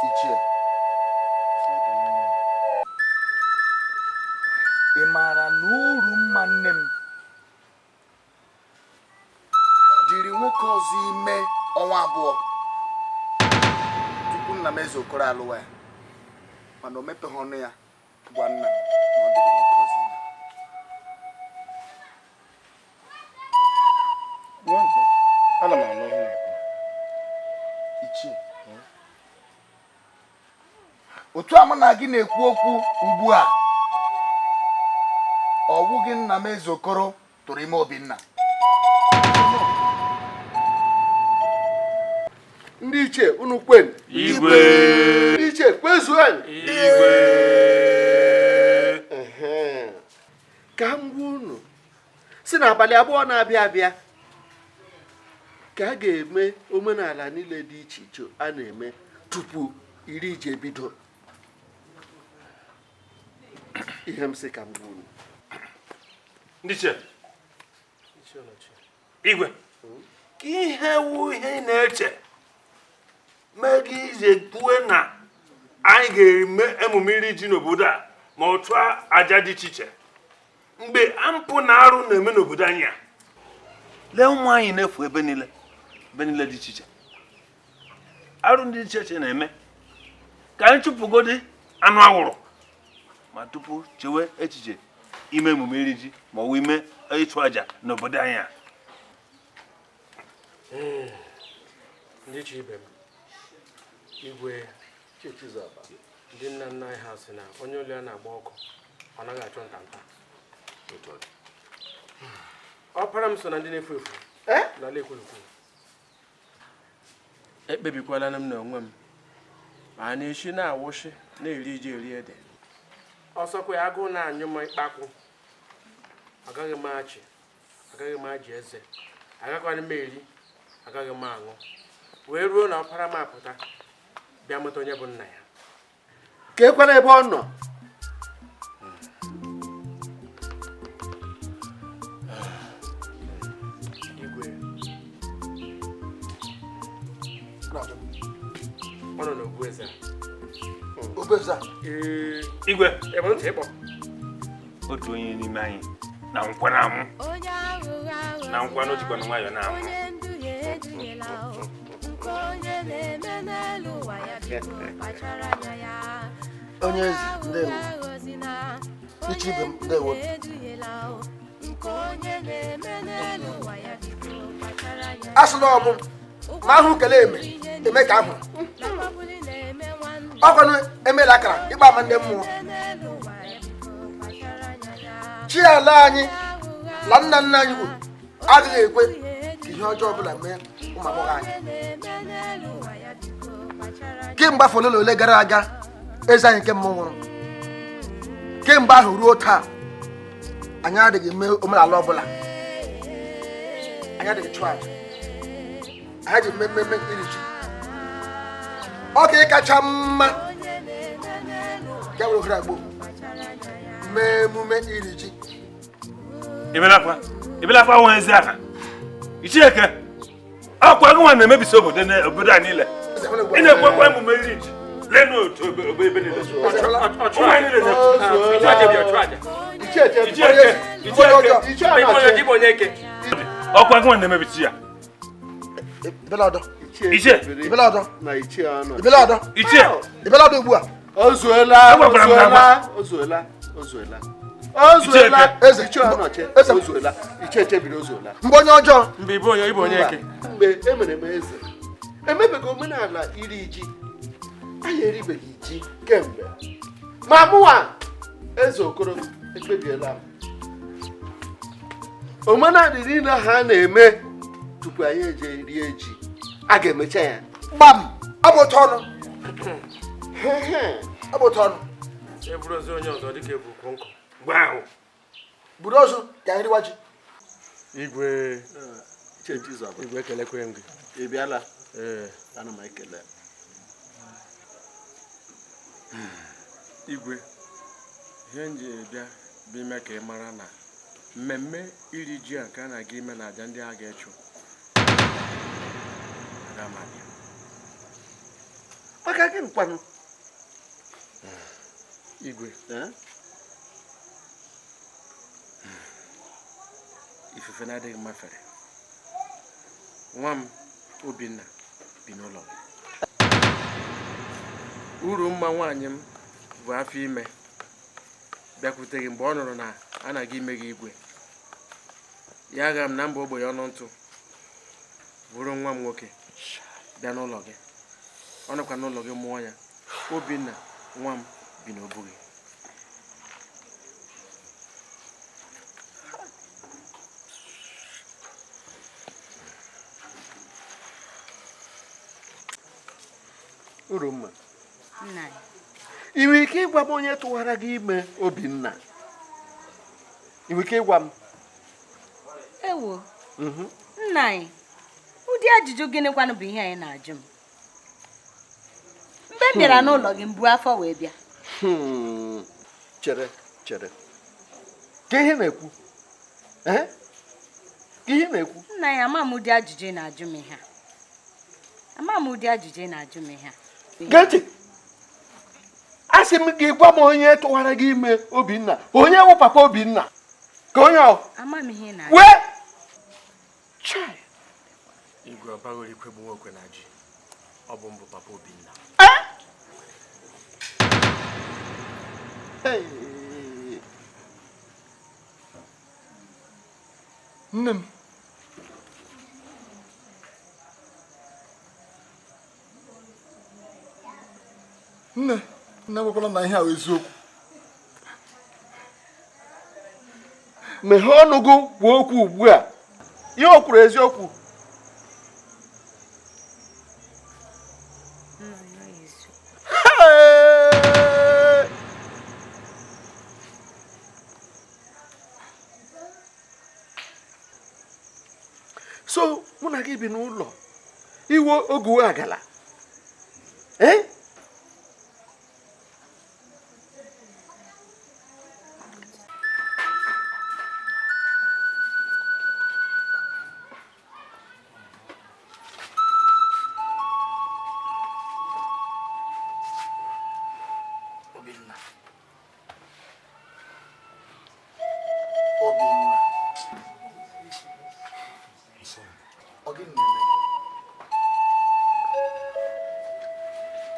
Ichie, ị maara na uru mma nne m dịrị nwoke ọzọ ime ọnwa 2 tupu nna m Eze Okoro alụwa ya, mana o mepeghị ọnụ ya gwa nna m na ọ dịrị nwoke ọzọ ime. Ana m anụ ihe na-ekwu. Ichie, otu a mụ na gị na-ekwu okwu ugbu a, ọ wụghị nna m Eze Okoro tụrụ ime Obinna. Ndị ichie unu kwen. Igwe. Ndị ichie kwezuen. Igwe. Ka m gwa unu si n'abalị 2 na-abịa abịa ka a ga-eme omenala niile dị iche iche a na-eme tupu iri ji ebido. Ihe m sị ka m gwa unu. Ndị ichie. Igwe. Ka ihe wu ihe ị na-eche mee gị ije kwue na anyị ga-eme emume iri ji n'obodo a ma ọ tụọ aja dị iche iche mgbe mpụ na arụ na-eme n'obodo anyị a. Lee ụmụ anyị na-efu ebe niile, ebe niile dị iche iche, arụ ndị iche iche na-eme. Ka anyị chụpụgodi anụ awụrụ ma tupu chewe echiche ime emume iri ji ma ọ bụ ime ịchụ aja n'obodo anyị a. Ndị iche ibe m, Igwe, ndị nna nna anyị ha sị na onye olu ya na-agba ọkụ ọ naghị achụ ntanta. Ọpara m so na ndị na-efu efu n'ala Ekwulukwu. Ekpebikwala m na onwe m ma a na-esi na-awụshi na-eri ji eri ede. Ọsọkwa ya agụụ na-anyụ m ịkpakwụ, agaghị m achị, agaghị m ajị eze, agakwana m eri, agaghị m aṅụ, wee ruo na ọpara m apụta bịa mụta onye bụ nna ya. Ka ekwela ebe ọ nọ. Igwe, ọ nọ n'Ogbueze a. Ogbueze a? Igwe, ebe ntị ịkpọ. Otu onye n'ime anyị na nkwa na amụ. Na nkwa na ojikwa na nwayọọ na amụ. Onye eze, ndewo. Iche ibe m, ndewo. Asụla ọbụ ma ahụ kelee eme eme ka ahụ ọkwanụ emela akara ịgba ama ndị mmụọ. Chi ala anyị na nna nna anyị kwuru agaghị ekwe ka ihe ọjọọ ọbụla mee ụmụ agbọghọ anyị. Kemgbe afọ ole na ole gara aga eze anyị nke mmụọ nwụrụ, kemgbe ahụ ruo taa anyị adịghị eme omenala ọbụla, anyị adịghị chụọ aja, anyị ji mmemme iri ji. Ọ ka ịkacha mma ka were ohere agbo mee emume iri ji. Ebelakwa nwa ezi aha. Ichieke, ọkwa gị nwa na-emebisi obodo a niile. Ị na-ekwekwa emume iri ji. Leenụ otu ebe niile. Ụmụ anyị niile na-ekwu. Ọkwa gị nwanne emebichi ya. Ichie. Ichie. Ibelado ugbu a. O zuola, o zuola, o zuola. O zuola. Eze Ichie Ọnọchie, o zuola. Ichie Echebiri o zuola. Mgbe onye ọjọọ. Mgbe ịbụ onye ịbụ onye eke. Mgbe e mere m eze. Emebeghị omenala iri ji. Anyị eribeghị ji kemgbe. Ma mụwa Eze Okoro ekpebiela m. Omenala niile ha na-eme tupu anyị eje rie ji. A ga-emecha ya. Gbam! Ọ bụ otu ọnụ. Ọ bụ otu ọnụ. E buru ozu onye ọzọ dịka ebu ukwu nkụ. Gwa ahụ. Buru ozu ka anyị riwa ji. Igwe Igwe ekelekwe m gị. Ị bịala? Ee, ana m ekele. Igwe, ihe m ji bịa bụ ime ka ị mara na mmemme iri ji a nke a na-aga ime na aja ndị a ga-echụ. Aga m abịa. Maka gịnị kwanụ? Igwe, ifufe na-adịghị mma fere. Nwa m Obinna bi n'ụlọ gị. Uru mma nwaanyị m bụ afọ ime bịakwute gị mgbe ọ nụrụ na a na-aga ime gị igwe. Ya agha m na mba ogbenye ọnụ ntụ bụrụ nwa m nwoke bịa n'ụlọ gị. Ọ nọkwa n'ụlọ gị mụọ ya. Obinna nwa m bi n'obu gị. Urumma, ị nwere ike ịgwa m onye tụwara gị ime Obinna? Ị nwere ike ịgwa m? Ewo. Nna anyị, ụdị ajụjụ gịnịkwanụ bụ ihe anyị na-ajụ m? Mgbe m bịara n'ụlọ gị mbu afọ wee bịa. Chere, chere. Ka ihe na-ekwu? Ka ihe na-ekwu? Nna anyị, ama m ụdị ajụjụ ị na-ajụ m ihe a. Ama m ụdị ajụjụ ị na-ajụ m ihe a. Gee ntị. Asị m gị gwa m onye tụwara gị ime Obinna. Onye wụ papa Obinna? Ka onye ọ? Ama m ihe ị na-ajụ. Wee! Chai! Igwe ọbaghị ikwe bụ nwoke na ji. Ọ bụ mbụ papa Obinna. Nne m. Nne, nne agwakwala m na ihe a bụ eziokwu. Meghee ọnụ gị kwuo okwu ugbu a. Ihe o kwuru eziokwu. So mụ na gị bi n'ụlọ iwe oge agala. Eh? Obinna. Obinna. Ọ gịnị na-eme?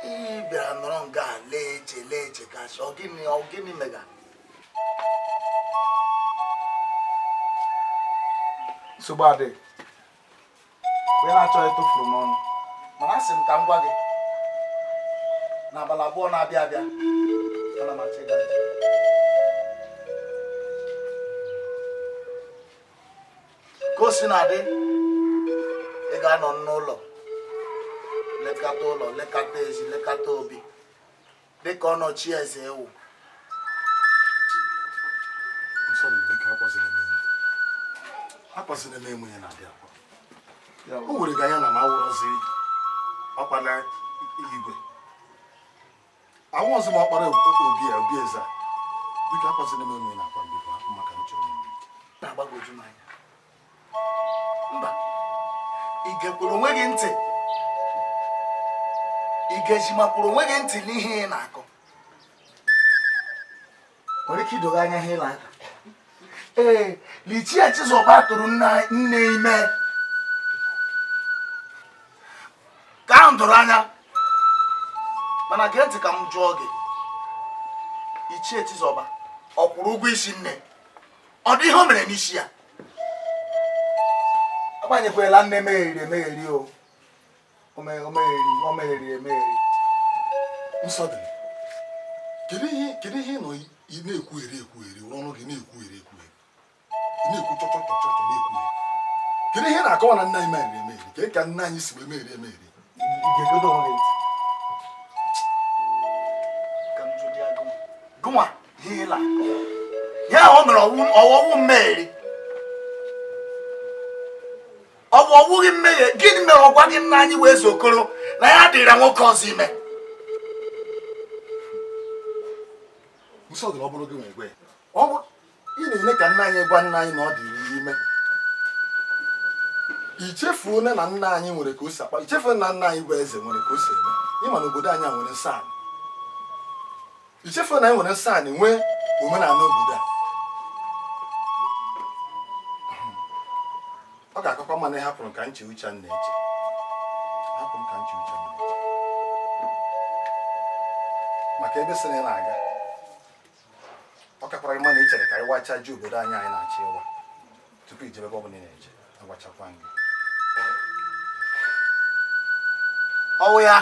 Ị bịara nọrọ nga lee eche lee eche kasị ọ gịnị mega? Nsogbu adịghị. Onye na-achọghị tụfuru m ọnụ. Mana asị m ka m gwa gị n'abalị abụọ na-abịa abịa ana m achọ ịga njem. Ka o si na-adị, ị ga-anọ n'ụlọ lekọta ụlọ, lekọta ezi, lekọta obi dịka ọnọchi eze ewu. Akwasịla m emu ya na-adị akwa. O were gị anya na m awụrọzi ọkpara igwe. Awụrọzi m ọkpara obi a, obi eze a. Biko akwasịla m emu ya na-akwa biko hapụ maka m chọrọ ime. Na-agbagwoju m anya. Mba, ị gekwuru onwe gị ntị. Ị gezimakwuru onwe gị ntị n'ihe ị na-akọ. Nwere ike idoga anya ihe ị na-akọ. Ee, Ichie Chizọba tụrụ nne ime ka ahụ doro anya. Mana gee ntị ka m jụọ gị, Ichie Chizọba ọ kwụrụ ụgwọ isi nne? Ọ dị ihe o mere n'isi ya? Agbanyekwala nne megheri emegheri o o megheri emegheri. Nsọ dị. Kedu ihe ị nọ ị na-ekwugheri ekwugheri, were ọnụ gị na-ekwugheri ekwugheri, ị na-ekwu chọchọ chọchọ chọ na-ekwugheri? Kedu ihe na-akọwa na nna anyị megheri emegheri? Kedu ka nna anyị si wee megheri emegheri? Gụnwa ihe ịla ya ahụ o mere ọwụwụ mmegheri, ọwụwụghị mmehie. Gịnị mere ọ gwa gị nna anyị wee Eze Okoro na ya dịra nwoke ọzọ ime? Nsọ dị na ọ bụrụ gị nwere gwe ya. Ọ bụ ị na-eme ka nna anyị gwa nna anyị na ọ dịrị ime. Ichefuo na nna anyị nwere ka o si akpa, ichefuo na nna anyị bụ eze nwere ka o si eme. Ịma na obodo anyị a nwere nsọ anyị. Ichefuo na anyị nwere nsọ anyị nwee omenala obodo a. Ọ ga-akọkwa mma na ị hapụrụ ka nche uche m na-eche. Hapụ m ka nche uche m na-eche. Maka ebe sị na ị na-aga, ọ kakwara gị mma na ị chere ka anyị wachaa ji obodo anyị anyị na-achọ ịwa tupu ijebe ebe ọ bụla ị na-eje. Agwachakwa gị. Ọwụ ya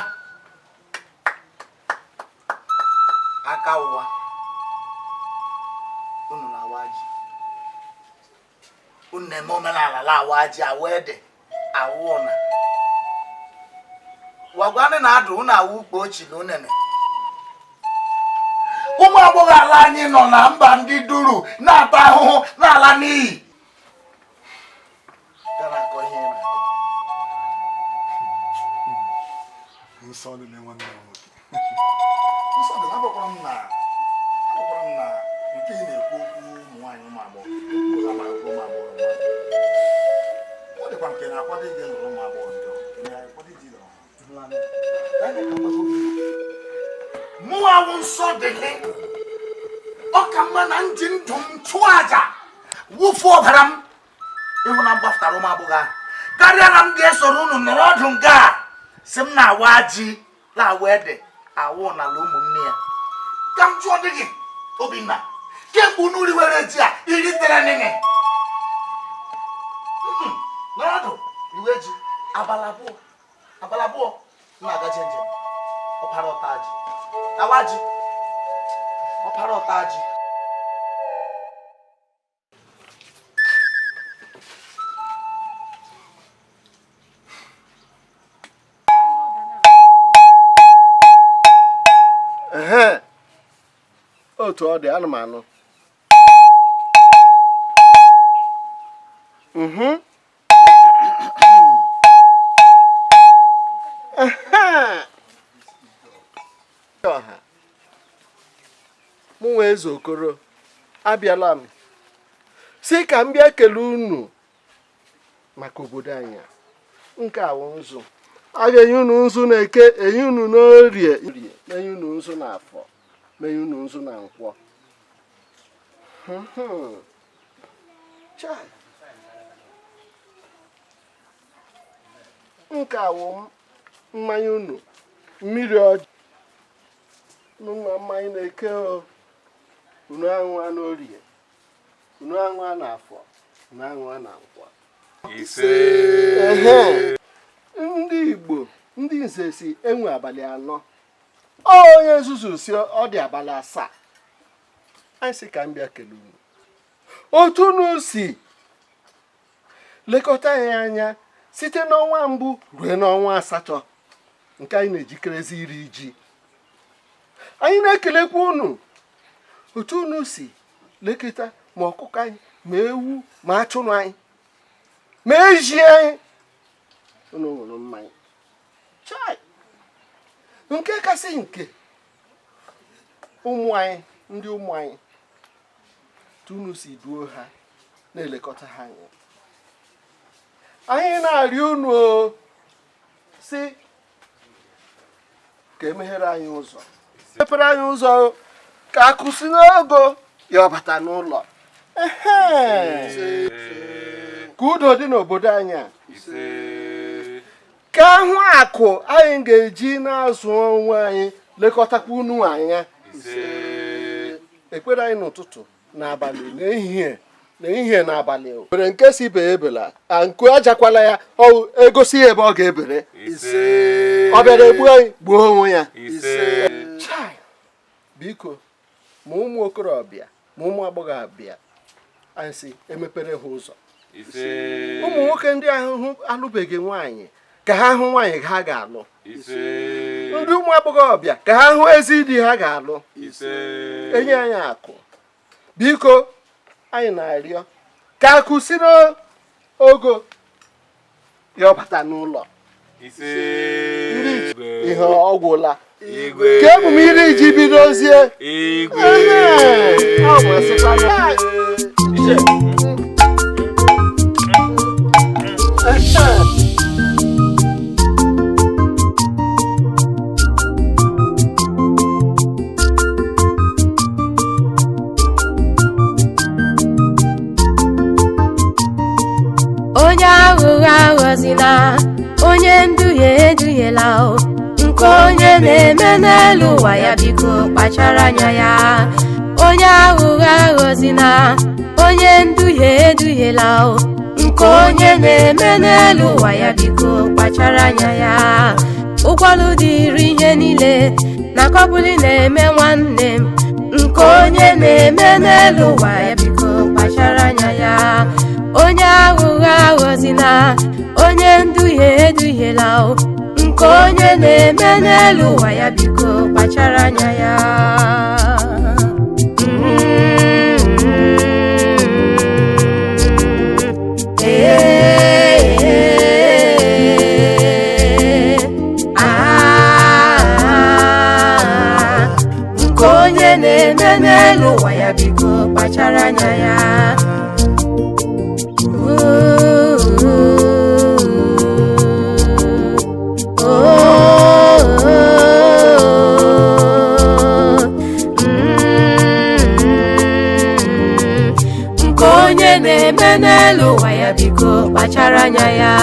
aka ụwa unu na-awa ji, unu na-eme omenala la-awa ji, awa ede, awa ụna, wagwanị na adụ unu awa ukpo ochili unene. Ụmụ agbọghọ ala anyị nọ na mba ndị duru na-ata ahụhụ n'ala n'iyi. Nsọ dị na nwanne m nwoke. Nsọ dị na agwakwara m na nke ị na-ekwu okwu ụmụ nwaanyị ụmụ agbọghọ, okwu ha ma okwu ụmụ agbọghọ nwaanyị. Ọ dịkwa nke na-akwado ije lụrụ ụmụ agbọghọ ndị ọzọ. Na-akwado ije lụrụ ha. Mụ awụ nsọ dị gị. Ọ ka mma na nji ndụ m chụọ aja wụfuo ọbara m ịhụ na m gbafụtara ụmụ agbọghọ ahụ karịa na m ga-esoro unu nọrọ ọdụ nga a si m na-awa ji na-awa ede awa ụnala ụmụnne ya. Ka m jụọ dị gị Obinna, kemgbe unu riwere ji a iritere nịnị nọrọ ọdụ riwe ji abalị abụọ m na-agaje njem ọpara ọta ji awa ji ọpara ọta ji. Otu ọ dị anụmanụ. Ọha mụ nwa Eze Okoro abịala m si ka m bịa kelee unu maka obodo anyị nke awụ nzu. A ga-enye unu nzu na eke, enye unu n'orie, enye unu nzu na afọ, menye unu nzu na nkwọ. Nke awụ mmanya unu, mmiri ọjị unu mmanya na eke o, unu aṅụa n'orie, unu aṅụa na afọ, unu aṅụa na nkwọ. Ndị Igbo ndị nze si enwe abalị anọ, onye nzuzu si ọ dị abalị asaa. Anyị sị ka m bịa kelee unu otu unu si lekọta ya anya site n'ọnwa mbụ ruo n'ọnwa asatọ nke anyị na-ejikerezi iri ji. Anyị na-ekelekwa unu otu unu si lekọta ma ọkụkọ anyị, ma ewu, ma atụrụ anyị, ma ezi anyị. Unu ṅụrụ mmanya chai. Nke kasị nke ụmụ anyị, ndị ụmụ anyị, tunu si duo ha na-elekọta ha anya. Anyị na-arịọ unu si ka emeghere anyị ụzọ, mepere anyị ụzọ ka akụ si n'ogo ya ọbata n'ụlọ, Ka udo dị n'obodo anyị a. Ka ahụ akụ anyị ga-eji na-azụ onwe anyị lekọtakwa unu anya. Ekpere anyị n'ụtụtụ n'abalị n'ehihie n'abalị were nke si ibe ebela nku ajakwala ya ọ egosi ya ebe ọ ga-ebere. Ọ bịara egbu anyị gbuo onwe ya. Biko ma ụmụ okorobịa ma ụmụ agbọghọbịa anyị si emepere ha ụzọ. Ụmụ nwoke ndị ahụ alụbeghị nwaanyị ka ha hụ nwaanyị ha ga-alụ. Ndị ụmụ agbọghọbịa ka ha hụ ezi di ha ga-alụ. Enye anyị akụ. Biko anyị na-arịọ ka akụ si n'ogo ya ọbata n'ụlọ. Ihe ọgwụla ka emume iri ji bidozie. Onye aghụghọ aghọzila, onye nduhie eduhiela o. Nke onye na-eme n'elu ụwa ya biko kpachara anya ya. Onye aghụghọ aghọzila, onye nduhie eduhiela o. Nke onye na-eme n'elu ụwa ya biko kpachara anya ya. Ụgwọlụ dịrị ihe niile na kọbụli na-eme nwanne m. Nke onye na-eme n'elu ụwa ya biko kpachara anya ya. Onye aghụghọ aghọzila, onye nduhie eduhiela o. Nke onye na-eme n'elu ụwa ya biko kpachara anya ya. Nke onye na-eme n'elu ụwa ya biko kpachara anya ya. Nke onye na-eme n'elu ụwa ya biko kpachara anya ya.